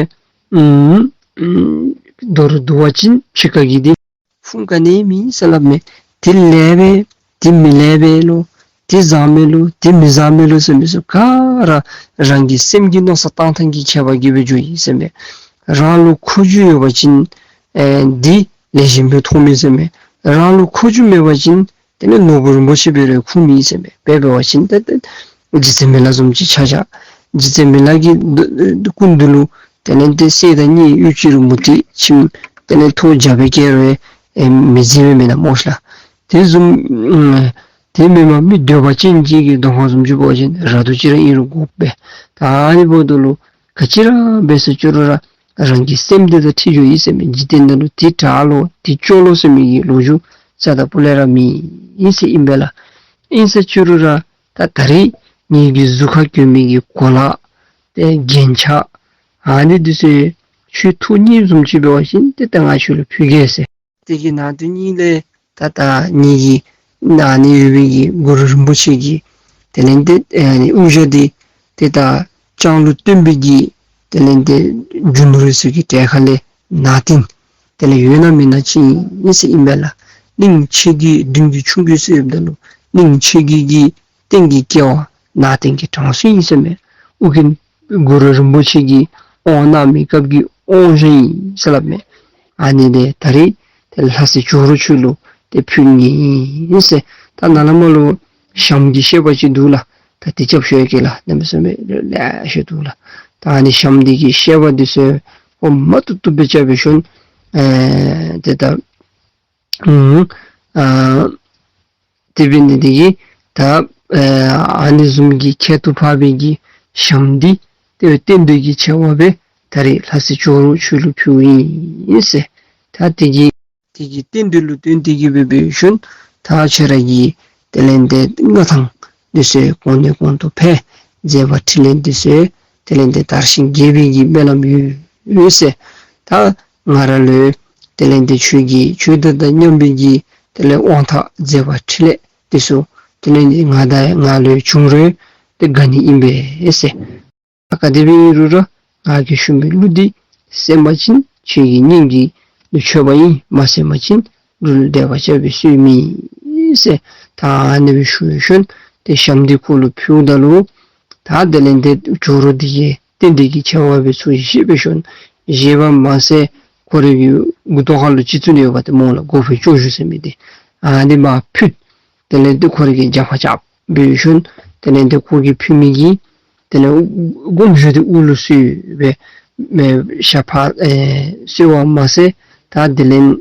ཨུམ་ཨུམ་མདོར་བསྡུ་བ་ཅིན་ཕྱི་ཁ་གི་འདི་ཕུང་ག་ནི་མེད་ཟེར་སླབ་མས། དེ་ལེགས་པས་དེ་མི་ལེགས་པས་ལོ། དེ་བཟང་མས་ལོ་དེ་མི་བཟང་མས་ལོ་ཟེར་མི་ཚུ་ག་ར་རང་གི་སེམས་ཀྱི་མནོ་བསམ་བཏང་ཐངས་ཀྱི་ཁྱད་པར་གྱིས་སྦེ་འགྱོཝ་ཨིན་ཟེར་མས། རང་ལུ་འཁོར་རྒྱུ་ཡོད་པ་ཅིན་ཨེ་འདི་ལེགས་ཤོམ་སྦེ་མཐོངམ་ཨིན་ཟེར་མས། རང་ལུ་འཁོར་རྒྱུ་མེད་པ་ཅིན་དེ་ལས་ནོར་བུ་རིན་པོ་ཆེ་འབད་རུང་ཁུངས་མེད་ཟེར་མས། དཔེ་འབད་བ་ཅིན་ཏེ་ཏེ་རྗེ་བཙུན་མི་ལ་བཟུམ་ཅིག་ཆ་བཞག། རྗེ་བཙུན་མི་ལ་གི་སྐུ་མདུན་ལུ་དེ་ལས་ཏེ་གསེར་དང་དངུལ་གཡུ་བྱུ་རུ་མུ་ཏིག་ཁྱིམ་དེ་ལས་ཐོག་བརྒྱ་སྦེ་བསྐྱལ་རུང་ཨེ་མི་མཛེས་པས་མེན་ན་སྨོ་ཤ་ལགས། དེ་བཟུམ་ཨ་དེ་མེན་པར་མི་འདོད་པ་ཅན་ཅིག་གི་གདོང་ཁ་བཟུམ་ཅིག་འབད་བ་ཅིན་ར་དུ་ཅིག་ར་ཨིན་རུང་དགོ་པས། ད་ཨ་ནི་འབདཝ་ད་ལུ་ག་ཅི་ར་འབད་ཟེར་བཅུག་རུང་ར་རང་གི་སེམས་འདི་དང་འཁྲིལ་འགྱོཝ་ཨིན་ཟེར་མས། འཇིག་རྟེན་འདི་ལུ་དེ་དྲག་ལོ་དེ་སྐྱོ་ལོ་ཟེར་མི་གི་ལོ་རྒྱུས་རྩ་དང་སྤུ་ལས་ར་མེད་ཨིན་ཟེར་ཨིན་པས་ལགས། ཨིན་ཟེར་བཅུག་རུང་ར་ད་ད་རིས་ངེ་གི་གཟུགས་ཁར་གྱོན་མི་གི་གོ་ལ་ཏེ་རྒྱན་ཆ་ཨ་ནི་འདི་ཚུ་ཁྱོད་ཐུགས་མཉེས་བཟུམ་ཅིག་འབད་བ་ཅིན་ཏེ་ད་ང་ཁྱོད་ལུ་ཕུལ་གེ་ཟེར། དེ་གི་ནང་དོན་གཉིས་ལས་ད་ད་ངེ་གི་ནང་ན་ཡོད་པའི་གི་གུ་རུ་རིན་པོ་ཆེ་གི་དེ་ལས་ཏེ་ཨ་ནི་དབུ་ཞྭ་འདི་ཏེ་ད་ལྕང་ལུ་སྟོན་པའི་གི་དེ་ལས་ཏེ་རྒྱུ་ནོར་ཚུ་གི་གྲལ་ཁ་ལས་ནང་རྟེན་དེ་ལས་ཡོད་ན་མེད་ན་ཅིག་ཨིན་ཟེར་ཨིན་པས་ལགས། གླིང་ཆེ་རྒྱུད་བདུན་གྱི་ཆུང་རྒྱུད་ཟེར་ཡོདཔ་ད་ལུ་གླིང་ཆེ་རྒྱུད་ཀྱི་རྟེན་གྱི་སྐལ་བ་ནང་རྟེན་གྱི་གྲངས་སུ་ཨིན་ཟེར་མས། ཨོ་རྒྱན་གུ་རུ་རིན་པོ་ཆེ་གིས་དབང་གནང་མི་སྐབས་ཀྱི་དབང་ཞྭ་ཨིན་ཟེར་སླབ་མས། ཨ་ནི་འདི་ད་རིས་ཏེ་ལྷ་སྲས་ཇོ་རུ་ཁྱོད་ལུ་ཏེ་ཕུལ་ནི་ཨིན་ཟེར། ད་ནཱ་ལས་མར་ལུ་ཞྭམོ་གི་བཤད་པ་ཅིག་འདུག་ལགས། ད་དེ་རྐྱབ་ཞུ་ཡི་གེ་ལགས། གནམ་མེད་ས་མེད་ལེ་ཤ་འདུག་ལགས། ད་ཨ་ནི་ཞྭམོ་འདི་གི་བཤད་པ་འདི་ཚུ་ཨོ་མ་བཏུབ་བཏུབ་སྦེ་རྐྱབ་སྦེ་ཞུ་ནི། ཨེ་ཏེ་ད་ཨུམ་ཨ་དེ་འབད་ནི་འདི་གིས་ད་ཨ་ཨ་ནི་བཟུམ་གྱི་ཁྱད་དུ་འཕགས་པའི་གི་ཞྭམོ་འདི་ཏེ་རྟེན་འབྲེལ་གྱི་ཆེ་བ་སྦེ་ད་རིས་ལྷ་སྲས་ཇོ་རུ་ཁྱོད་ལུ་ཕུལཝ་ཨིན་ཟེར། ད་དེ་གི་དེ་གི་རྟེན་འབྲེལ་ལུ་བརྟེན་ཏེ་གི་སྦེ་འབད་ཞིནམ་ད་ཁྱོད་ར་གི་དེ་ལས་ཏེ་མངའ་ཐང་འདི་ཚུ་གོང་ནས་གོང་དུ་འཕེལ། མཛད་པ་འཕྲིན་ལས་འདི་ཚུ་དེ་ལས་ཏེ་དར་ཞིང་རྒྱས་པའི་གི་སྨོན་ལམ་ཡོད་ཡོད་ཟེར། ད་ང་ར་ལུ་དེ་ལས་ཏེ་ཁྱོད་ཀྱི་ཁྱོད་དང་མཉམ་པའི་གི་དེ་ལས་དབང་ཐང་མཛད་པ་འཕྲིན་ལས་འདི་ཚུ་དེ་ལས་ཏེ་ང་དང་ང་ལུ་བྱུང་རུང་ཏེ་དགའ་ནི་ཨིན་པས་ཟེར། ད་ག་དེ་སྦེ་ཨིན་རུང་ར་ང་གིས་ཞུ་མི་གླུ་འདི་གསན་པ་ཅིན་ཁྱོད་ཀྱི་སྙིང་གི་ལུ་ཆོས་པ་ཨིན། མ་གསན་པ་ཅིན་གླུ་ལུ་དད་པ་རྐྱབ་པའི་སྲོལ་མེད་ཟེར། ད་ཨ་ནི་སྦེ་ཞུ་ཞིནམ་ཏེ་ཞྭམོ་འདི་ཁོ་ལུ་ཕུལཝ་ད་ལུ་ད་དེ་ལས་ཏེ་ཇོ་རུ་འདི་གིས་རྟེན་འབྲེལ་གྱི་ཆེ་བ་སྦེ་ཚུར་བཞེས་སྦེ་ཞིནམ་བཞེས་པ་མ་ཚད་ཁོ་རའི་གི་མགུ་ཏོ་ཁ་ལུ་ཅིག་བཙུགས་ནི་ཡོདཔ་ད་སྨོ་ལགས། གོ་ཕུད་སྐྱོར་ཞུ་ཟེར་མི་འདི་ཨ་ནི་མར་ཕུད། དེ་ལས་ཏེ་ཁོ་རའི་གི་རྒྱབ་ཁར་རྐྱབ་སྦེ་ཞིནམ་དེ་ལས་ཏེ་ཁོ་གིས་ཕུལ་མི་གི་དེ་ལས་དགོངས་ཞུ་འདི་དབུ་ལུ་གསོལ་སྦེ་མེ་ཤ་ཕར་ཨེ་གསོལ་བ་མ་ཚད་ད་དེ་ལས་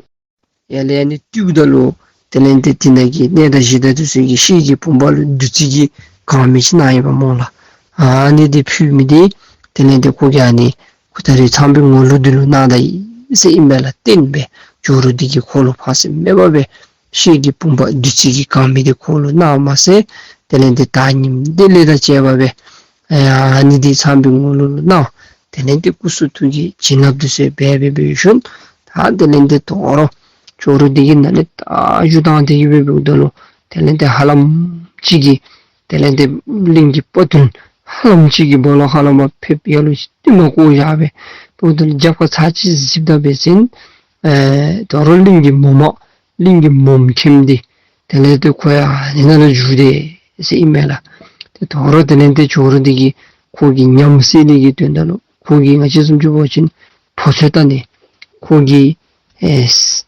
ཡར་ལས་ཨ་ནི་བཏུལཝ་ད་ལུ་དེ་ལས་ཏེ་དེ་ནང་གི་གནས་བདག་གཞི་བདག་འདི་ཚུ་གི་ཤེལ་གྱི་བུམ་པ་ལུ་བདུད་རྩི་གིས་གང་མི་ཅིག་གནང་ཡོདཔ་སྨོ་ལགས། ཨ་ནི་འདི་ཕུལ་མི་འདི་དེ་ལས་ཏེ་ཁོ་གིས་ཨ་ནི་ཁོ་ད་རིས་ཚངས་པའི་ངོ་ལུག་འདི་ལུ་གནང་ད་ཡི་ཟེར་ཨིན་པས་ལགས། རྟེན་སྦེ་ཇོ་རུ་འདི་གིས་ཁོ་ལུ་ཕངས་སེམས་མེད་པར་སྦེ་ཤེལ་གྱི་བུམ་པ་བདུད་རྩི་གིས་གང་མི་འདི་ཁོ་ལུ་གནངམ་མ་ཚད་དེ་ལས་ཏེ་བདག་ཉིད་བདེ་ལེགས་དང་བཅས་པ་སྦེ་ཨ་ནི་འདི་ཚངས་པའི་ངོ་ལུག་ལུ་གནང་། དེ་ལས་ཏེ་སྐུ་གསུང་ཐུགས་ཀྱི་བྱིན་རླབས་འདི་ཚུ་འབད་འབད་འབད་ཞིནམ་ད་དེ་ལས་ཏེ་དོ་རུང་ཇོ་རུ་འདི་གིས་ནཱ་ལས་ད་བཞུགས་ཐངས་འདི་གི་སྦེ་འབདཝ་ད་ལུ་དེ་ལས་ཏེ་ཧ་ལམ་ཅིག་གིས་དེ་ལས་ཏེ་གླིང་གི་དཔའ་རྟུལ་ཧ་ལམ་ཅིག་གིས་སྦོ་ལོགས་ཁ་ལས་མར་ཕེབས་ཡར་ལུ་ཏེ་མར་བཀོ་བཞག་སྦེ་འབདཝ་ད་ལུ་རྒྱབ་ཁར་ཚར་གཅིག་གཟིགསཔ་ད་འབད་བ་ཅིན་ཨེ་དོ་རུང་གླིང་གི་མོ་མ་གླིང་གི་མོ་མཁན་འདི་དེ་ལས་ཏེ་ཁོ་ཡང་ཨ་ནི་ནང་ལུ་འཛུལ་ཏེ་ཟེར་ཨིན་མས་ལགས། ཏེ་དོ་རུང་དེ་ལས་ཏེ་ཇོ་རུ་འདི་གིས་ཁོ་གི་ཉམས་སེལ་ནི་གི་དོན་དག་ལུ་ཁོ་གིས་ང་བཅས་བཟུམ་ཅིག་འབད་བ་ཅིན་ཕོ་ཚོད་བལྟ་ནི་ཁོ་གིས་ཨེ་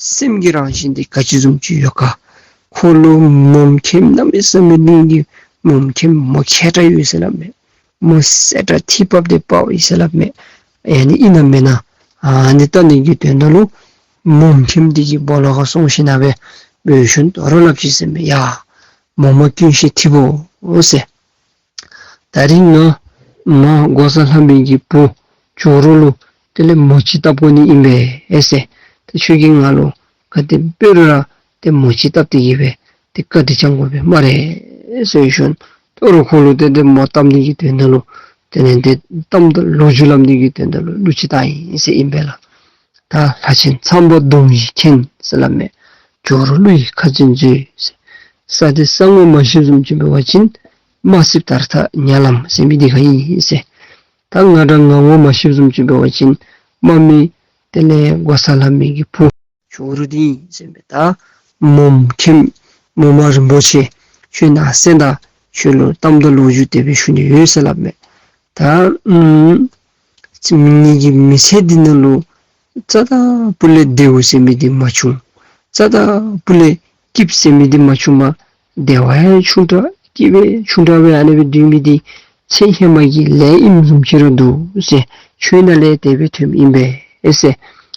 སེམས་ཀྱི་རང་བཞིན་འདི་ག་ཅི་བཟུམ་ཅིག་ཡོད་ག། ཁོ་ལུ་མོ་མཁནམ་གནམ་མེད་ས་མེད་གླིང་གི་མོ་མཁནམ་མོ་མཁས་དྲགས་ཡོད་ཟེར་སླབ་མས། མོ་གསལ་དྲགས་ཐིག་ཕབ་སྟེ་དཔའ་བོ་ཨིན་ཟེར་སླབ་མས། ཨ་ནི་ཨིན་ན་མེན་ན། ཨ་ནི་བལྟ་ནི་གི་དོན་དག་ལུ་མོ་མཁནམ་འདི་གི་སྦོ་ལོགས་ཁར་སོང་ཞིནམ་ལས་འབད་ཞིནམ་དོ་རུང་སླབ་ཅི་ཟེར་མས། ཡ་མོ་མོ་ཀུན་ཤེས་ཐིག་པོ་ཟེར། ད་རིས་ང་མ་འགོག་བཟའ་ལྷ་མོ་གི་བུ་ཇོ་རུ་ལུ་དེ་ལས་མོ་ཅིག་བཏབ་དགོ་ནི་ཨིན་པས་ཨེ་ཟེར། ཏེ་ཁྱོད་ཀྱིས་ང་ལུ་ག་དེ་འབད་རུང་ར་ཏེ་མོ་ཅིག་བཏབ་སྟེ་གི་སྦེ་ཏེ་བཀའ་དྲིན་བསྐྱང་དགོ་པས་སྨ་རེ་ཟེར་ཞིནམ་དོ་རུང་ཁོ་ལུ་ཏེ་ཏེ་མོ་བཏབ་ནི་གི་དོན་དག་ལུ་དེ་ལས་ཏེ་གཏམ་དང་ལོ་རྒྱུས་སླབ་ནི་གི་དོན་དག་ལུ་གླུ་ཅིག་བཏང་ཡི་ཟེར་ཨིན་པས་ལགས། ད་ལྷ་ཆེན་ཚངས་པ་གདོང་བཞི་མཁྱེན་ཟེར་སླབ་མས། ཇོ་རུ་ཀླུ་ཡི་ཁ་འཛིན་མཛོད་ཟེར། ས་འདི་ས་ངོ་མ་ཤེསཔ་བཟུམ་ཅིག་འབད་བ་ཅིན་མ་སྲིབ་དར་ཐག་ཉ་ལམ་ཟེར་མི་འདི་ཁར་ཨིན་ཟེར། ད་ང་ར་ང་ངོ་མ་ཤེསཔ་བཟུམ་ཅིག་འབད་བ་ཅིན་མ་མི་དེ་ལས་འགོག་བཟའ་ལྷ་མོ་གི་བུ་ཇོ་རུ་འདི་ཨིན་ཟེར་མས། ད་མོ་མཁནམ་མོ་མ་རིན་པོ་ཆེ་ཁྱོད་ནཱ་གསན་ད་ཁྱོད་ལུ་གཏམ་དང་ལོ་རྒྱུས་དེ་སྦེ་ཞུ་ནི་ཡོད་ཟེར་སླབ་མས། ད་ཨམ་ངེ་གི་མི་ཚེ་འདི་ནང་ལུ་རྩ་དང་སྤུ་ལས་བདེཝ་ཟེར་མི་འདི་མ་བྱུང་། རྩ་དང་སྤུ་ལས་སྐྱིདཔ་ཟེར་མི་འདི་མ་བྱུངམ། བདེ་བ་ཡང་ཆུང་དྲགས་སྐྱིདཔ་ཡང་ཆུང་དྲགས་སྦེ་ཨ་ནི་སྦེ་སྡོད་མི་འདི་ཚེ་ཧེ་མ་གི་ལས་ཨིནམ་བཟུམ་ཅིག་ར་འདུག་ཟེར། ཆོས་ནང་ལས་དེ་སྦེ་ཐོནམ་ཨིན་པས་ཨེ་ཟེར།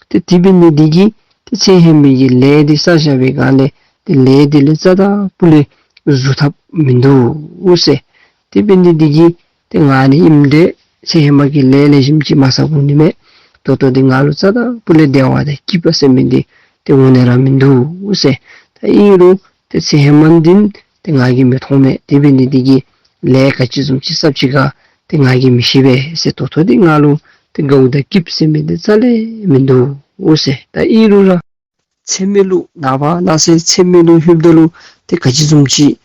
ཏེ་དེ་འབད་ནི་འདི་གིས་ཏེ་ཚེ་ཧེ་མ་གི་ལས་འདི་བསགས་བཞག་པའི་སྒང་ལས་ཏེ་ལས་འདི་ལས་རྩ་དང་སྤུ་ལས་བཟོད་ཐབས་མིན་འདུག་ཟེར། དེ་འབད་ནི་འདི་གིས་ཏེ་ང་ནི་ཨིནམ་འདྲས་ཚེ་ཧེ་མ་གི་ལས་ལེགས་ཤོམ་ཅིག་མ་བསགས་འོང་ནི་མས། ད་ལྟོ་འདི་ང་ལུ་རྩ་དང་སྤུ་ལས་བདེ་བ་དང་སྐྱིདཔ་ཟེར་མི་འདི་ཏེ་འོང་ནི་ར་མིན་འདུག་ཟེར། ད་ཨིན་རུང་ཏེ་ཚེ་ཧེ་མ་འདི་ཏེ་ང་གིས་མི་མཐོང་མས། དེ་འབད་ནི་འདི་གིས་ལས་ག་ཅི་བཟུམ་ཅིག་བསགས་ཅི་ག་ཏེ་ང་གིས་མི་ཤེས་པས་ཟེར། ད་ལྟོ་འདི་ང་ལུ་ཏེ་དགའཝ་དང་སྐྱིདཔ་ཟེར་མི་འདི་རྩ་ལས་མིན་འདུག་ཟེར། ད་ཨིན་རུང་ར་ཚེ་སྨད་ལུ་ནངས་པ་གནངས་ཚེ་ཚེ་སྨད་ལུ་ལྷོདཔ་ད་ལུ་ཏེ་ག་ཅི་བཟུམ་ཅིག་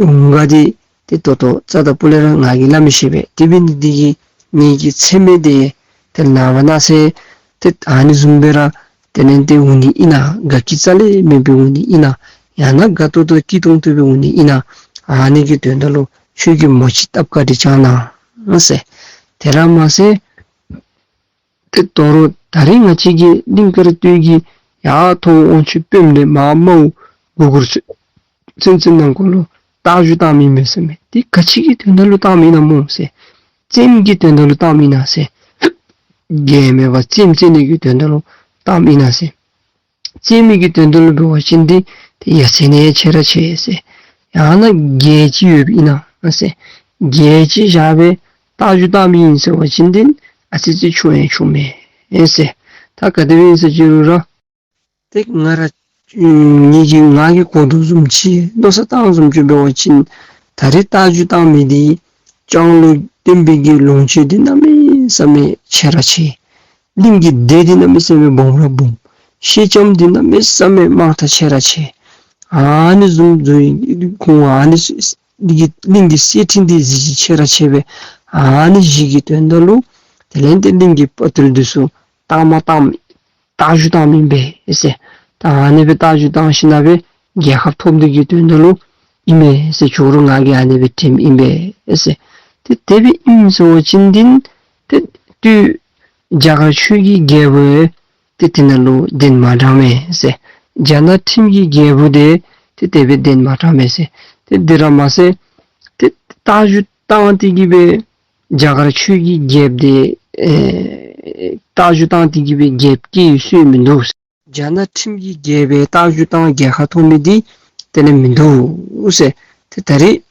འོང་ག་འདི་ཏེ་ད་ལྟོ་རྩ་དང་སྤུ་ལས་ར་ང་གིས་སླབ་མི་ཤེས་པས། དེ་འབད་ནི་འདི་གིས་ངེ་གི་ཚེ་སྨད་འདི་ཏེ་ནངས་པ་གནངས་ཚེ་ཏེ་ཨ་ནི་བཟུམ་སྦེ་ར་དེ་ལས་ཏེ་འོང་ནི་ཨིན་ན། དགའ་སྐྱིད་རྩ་ལས་མེད་པའི་འོང་ནི་ཨིན་ན། ཡང་ན་དགའ་ཏོག་ཏོ་སྐྱིད་ཏོང་ཏོ་སྦེ་འོང་ནི་ཨིན་ན། ཨ་ནི་གི་དོན་དག་ལུ་ཁྱོད་ཀྱིས་མོ་ཅིག་བཏབ་བཀའ་དྲིན་བསྐྱང་གནང་ཟེར། དེ་ར་མ་ཚད་ཏེ་ད་རུང་ད་རིས་ང་བཅས་ཀྱི་གླིང་དཀར་སྟོད་ཀྱི་ཡར་མཐོ་དབང་ཕྱུག་དཔོནམ་ལས་མར་དམའ་བོ་གུར་གུར་ཚུན་ཚོད་ནང་འཁོད་ལུ་རྟ་རྒྱུག་བཏངམ་ཨིན་མས་ཟེར་མས། འདི་ག་ཅི་གི་དོན་དག་ལུ་བཏངམ་ཨིན་ན་སྨོ་ཟེར། རྩེདམོ་གི་དོན་དག་ལུ་བཏངམ་ཨིན་ན་ཟེར། རྒྱལ་མེད་པར་རྩེདམོ་རྩེ་ནི་གི་དོན་དག་ལུ་བཏངམ་ཨིན་ན་ཟེར། རྩེདམོ་གི་དོན་དག་ལུ་འབད་བ་ཅིན་འདི་ཏེ་ཡ་མཚན་ནི་ཆེ་ར་ཆེ་ཟེར། ཡང་ན་རྒྱལ་ཅིག་ཡོདཔ་ཨིན་ན་ཟེར། རྒྱལ་ཅིག་བཞག་སྦེ་རྟ་རྒྱུག་བཏངམ་ཨིན་ཟེར་བ་ཅིན་འདི་ཨ་ཙི་ཅིག་ཆུང་ཡང་ཆུང་མས་ཟེར། ད་ག་དེ་སྦེ་ཨིན་ཟེར་ཅི་རུང་ར་ཏེ་ང་ར་ངེ་གི་ང་གིས་གོ་དོ་བཟུམ་ཅིག་མནོ་བསམ་བཏང་བཟུམ་ཅིག་འབད་བ་ཅིན་ད་རིས་རྟ་རྒྱུག་བཏང་མི་འདི་ལྕང་ལོ་བསྟན་པའི་གི་ལོངས་སྤྱོད་འདི་གནམ་མེད་ས་མེད་ཆེ་ར་ཆེ། གླིང་གི་སྡེ་འདི་གནམ་མེད་ས་མེད་སྦོམ་ར་སྦོམ། ཤེལ་ལྕམ་འདི་གནམ་མེད་ས་མེད་དམག་རྟགས་ཆེ་ར་ཆེ། ཨ་ནི་བཟུམ་བཟུམ་ཁོང་ཨ་ནི་གླིང་གི་གླིང་གི་སྲིད་ཁྲིམས་འདི་གཟི་བརྗིད་ཆེ་ར་ཆེ་བས། ཨ་ནི་བཞི་གི་དོན་དག་ལུ་དེ་ལས་ཏེ་གླིང་གི་དཔའ་རྟུལ་འདི་ཚུ་རྟགས་མ་བཏངམ་རྟ་རྒྱུག་བཏངམ་ཨིན་པས་ཟེར། ད་ཨ་ནི་སྦེ་རྟ་རྒྱུག་བཏང་ཞིནམ་ལས་རྒྱལ་ཁ་ཐོབ་ནི་གི་དོན་དག་ལུ་ཨིན་མས་ཟེར། ཇོ་རུ་ང་གིས་ཨ་ནི་སྦེ་དྲནམ་ཨིན་པས་ཟེར། ཏེ་དེ་སྦེ་ཨིནམ་ཟེར་བ་ཅིན་འདི་ཏེ་སྟོད་རྒྱ་གར་ཆོས་ཀྱི་རྒྱལ་པོ་ཏེ་དེ་ནང་ལུ་གདན་མ་དྲངས་མས་ཟེར། རྒྱ་ནག་ཁྲིམས་ཀྱི་རྒྱལ་པོ་འདི་ཏེ་དེ་སྦེ་གདན་མ་དྲངས་མས་ཟེར། ཏེ་དེ་ར་མ་ཚད་ཏེ་རྟ་རྒྱུག་བཏང་སྟེ་གི་སྦེ་རྒྱ་གར་ཆོས་ཀྱི་རྒྱལཔོ་འདི་ཨེ་རྟ་རྒྱུག་བཏང་སྟེ་གི་སྦེ་རྒྱལཔོ་སྐྱེས་ཡོད་སྲོལ་མིན་འདུག། རྒྱ་ནག་ཁྲིམས་ཀྱི་རྒྱལ་པོའི་རྟ་རྒྱུག་བཏང་རྒྱལ་ཁ་ཐོབ་མི་འདི་དེ་ལས་མིན་འདུག་ཟེར། ཏེ་ད་རིས་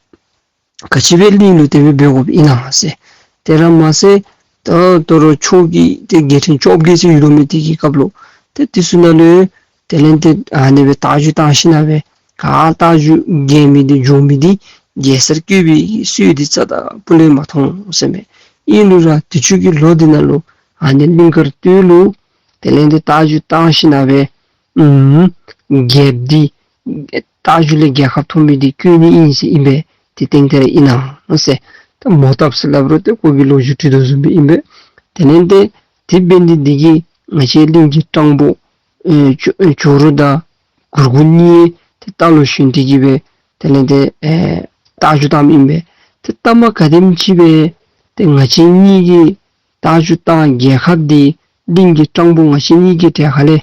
ག་ཅི་སྦེ་གླིང་ལུ་དེ་སྦེ་འབད་དགོཔ་ཨིན་ན་ཟེར། དེ་ར་མ་ཚད་ད་ད་རུང་ཕྱོགས་ཀྱི་ཏེ་རྒྱལ་ཕྲན་བཅོ་བརྒྱད་ཅིག་ཡོད་དོ་མས། དེ་གི་སྐབས་ལུ་ཏེ་དེ་ཚུ་ནང་ལུ་དེ་ལས་ཏེ་ཨ་ནི་སྦེ་རྟ་རྒྱུག་བཏང་ཞིནམ་ལས་ག་རྟ་རྒྱུག་རྒྱལ་མི་འདི་འགྱོ་མི་འདི་རྒྱལ་སར་བསྐོས་པའི་སྲོལ་འདི་རྩ་དང་སྤུ་ལས་མ་མཐོང་ཟེར་མས། ཨིན་རུང་ར་དུས་ཅི་གི་ལོ་འདི་ནང་ལུ་ཨ་ནི་གླིང་དཀར་སྟོད་ལུ་དེ་ལས་ཏེ་རྟ་རྒྱུག་བཏང་ཞིནམ་ལས་ཨུམ་རྒྱལཔོ་འདི་རྟ་རྒྱུག་ལས་རྒྱལ་ཁ་ཐོབ་མི་འདི་བསྐོ་ནི་ཨིན་ཟེར་ཨིན་པས། དེ་ཏན་ཏན་ར་ཨིན་ན་ཟེར། ད་མོ་བཏབ་ཟེར་སླབ་རུང་ཏེ་ཁོ་གི་ལོ་རྒྱུས་དྲི་དོ་བཟུམ་སྦེ་ཨིན་པས། དེ་ལས་ཏེ་དེ་འབད་ནི་འདི་གིས་ང་བཅས་གླིང་གི་སྤྲང་པོ་ཨེ་ཇོ་ཨེ་ཇོ་རུ་དང་གུར་དཀར་གཉིས་ཏེ་རྟ་ལུ་ཞོན་ཏེ་གི་སྦེ་དེ་ལས་ཏེ་ཨེ་རྟ་རྒྱུག་བཏངམ་ཨིན་པས། ཏེ་ལྟ་མ་ག་དེམ་ཅིག་སྦེ་ཏེ་ང་བཅས་གཉིས་ཀྱི་རྟ་རྒྱུག་བཏང་རྒྱལ་ཁ་འདི་གླིང་གི་སྤྲང་པོ་ང་བཅས་གཉིས་ཀྱི་གྲལ་ཁ་ལས་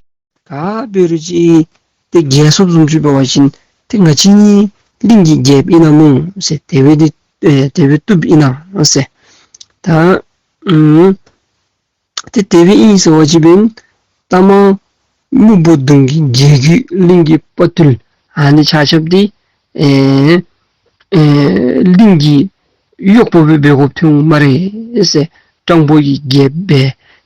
ག་འབད་རུང་ཅིག་ཏེ་རྒྱལ་སོངམ་བཟུམ་ཅིག་འབད་བ་ཅིན་ཏེ་ང་བཅས་གཉིས་གླིང་གི་རྒྱལཔོ་ཨིན་ན་མནོ་ཟེར། དེ་སྦེ་འདི་ཨེ་དེ་སྦེ་བཏུབ་ཨིན་ན་ཟེར། ད་ཨམ་ཏེ་དེ་སྦེ་ཨིན་ཟེར་བ་ཅིན་འབདན་ད་མ་སྨུག་པོ་གདོང་གི་རྒྱལ་རྒྱུད་གླིང་གི་དཔའ་བརྟུལ་ཨ་ནི་ཆ་ཁྱབ་འདི་ཨེ་ཨེ་གླིང་གི་གཡོགཔོ་སྦེ་འབད་དགོཔ་ཐོན་འོང་སྨ་རེ་ཟེར། སྤྲང་པོ་གི་རྒྱལཔོ་སྦེ་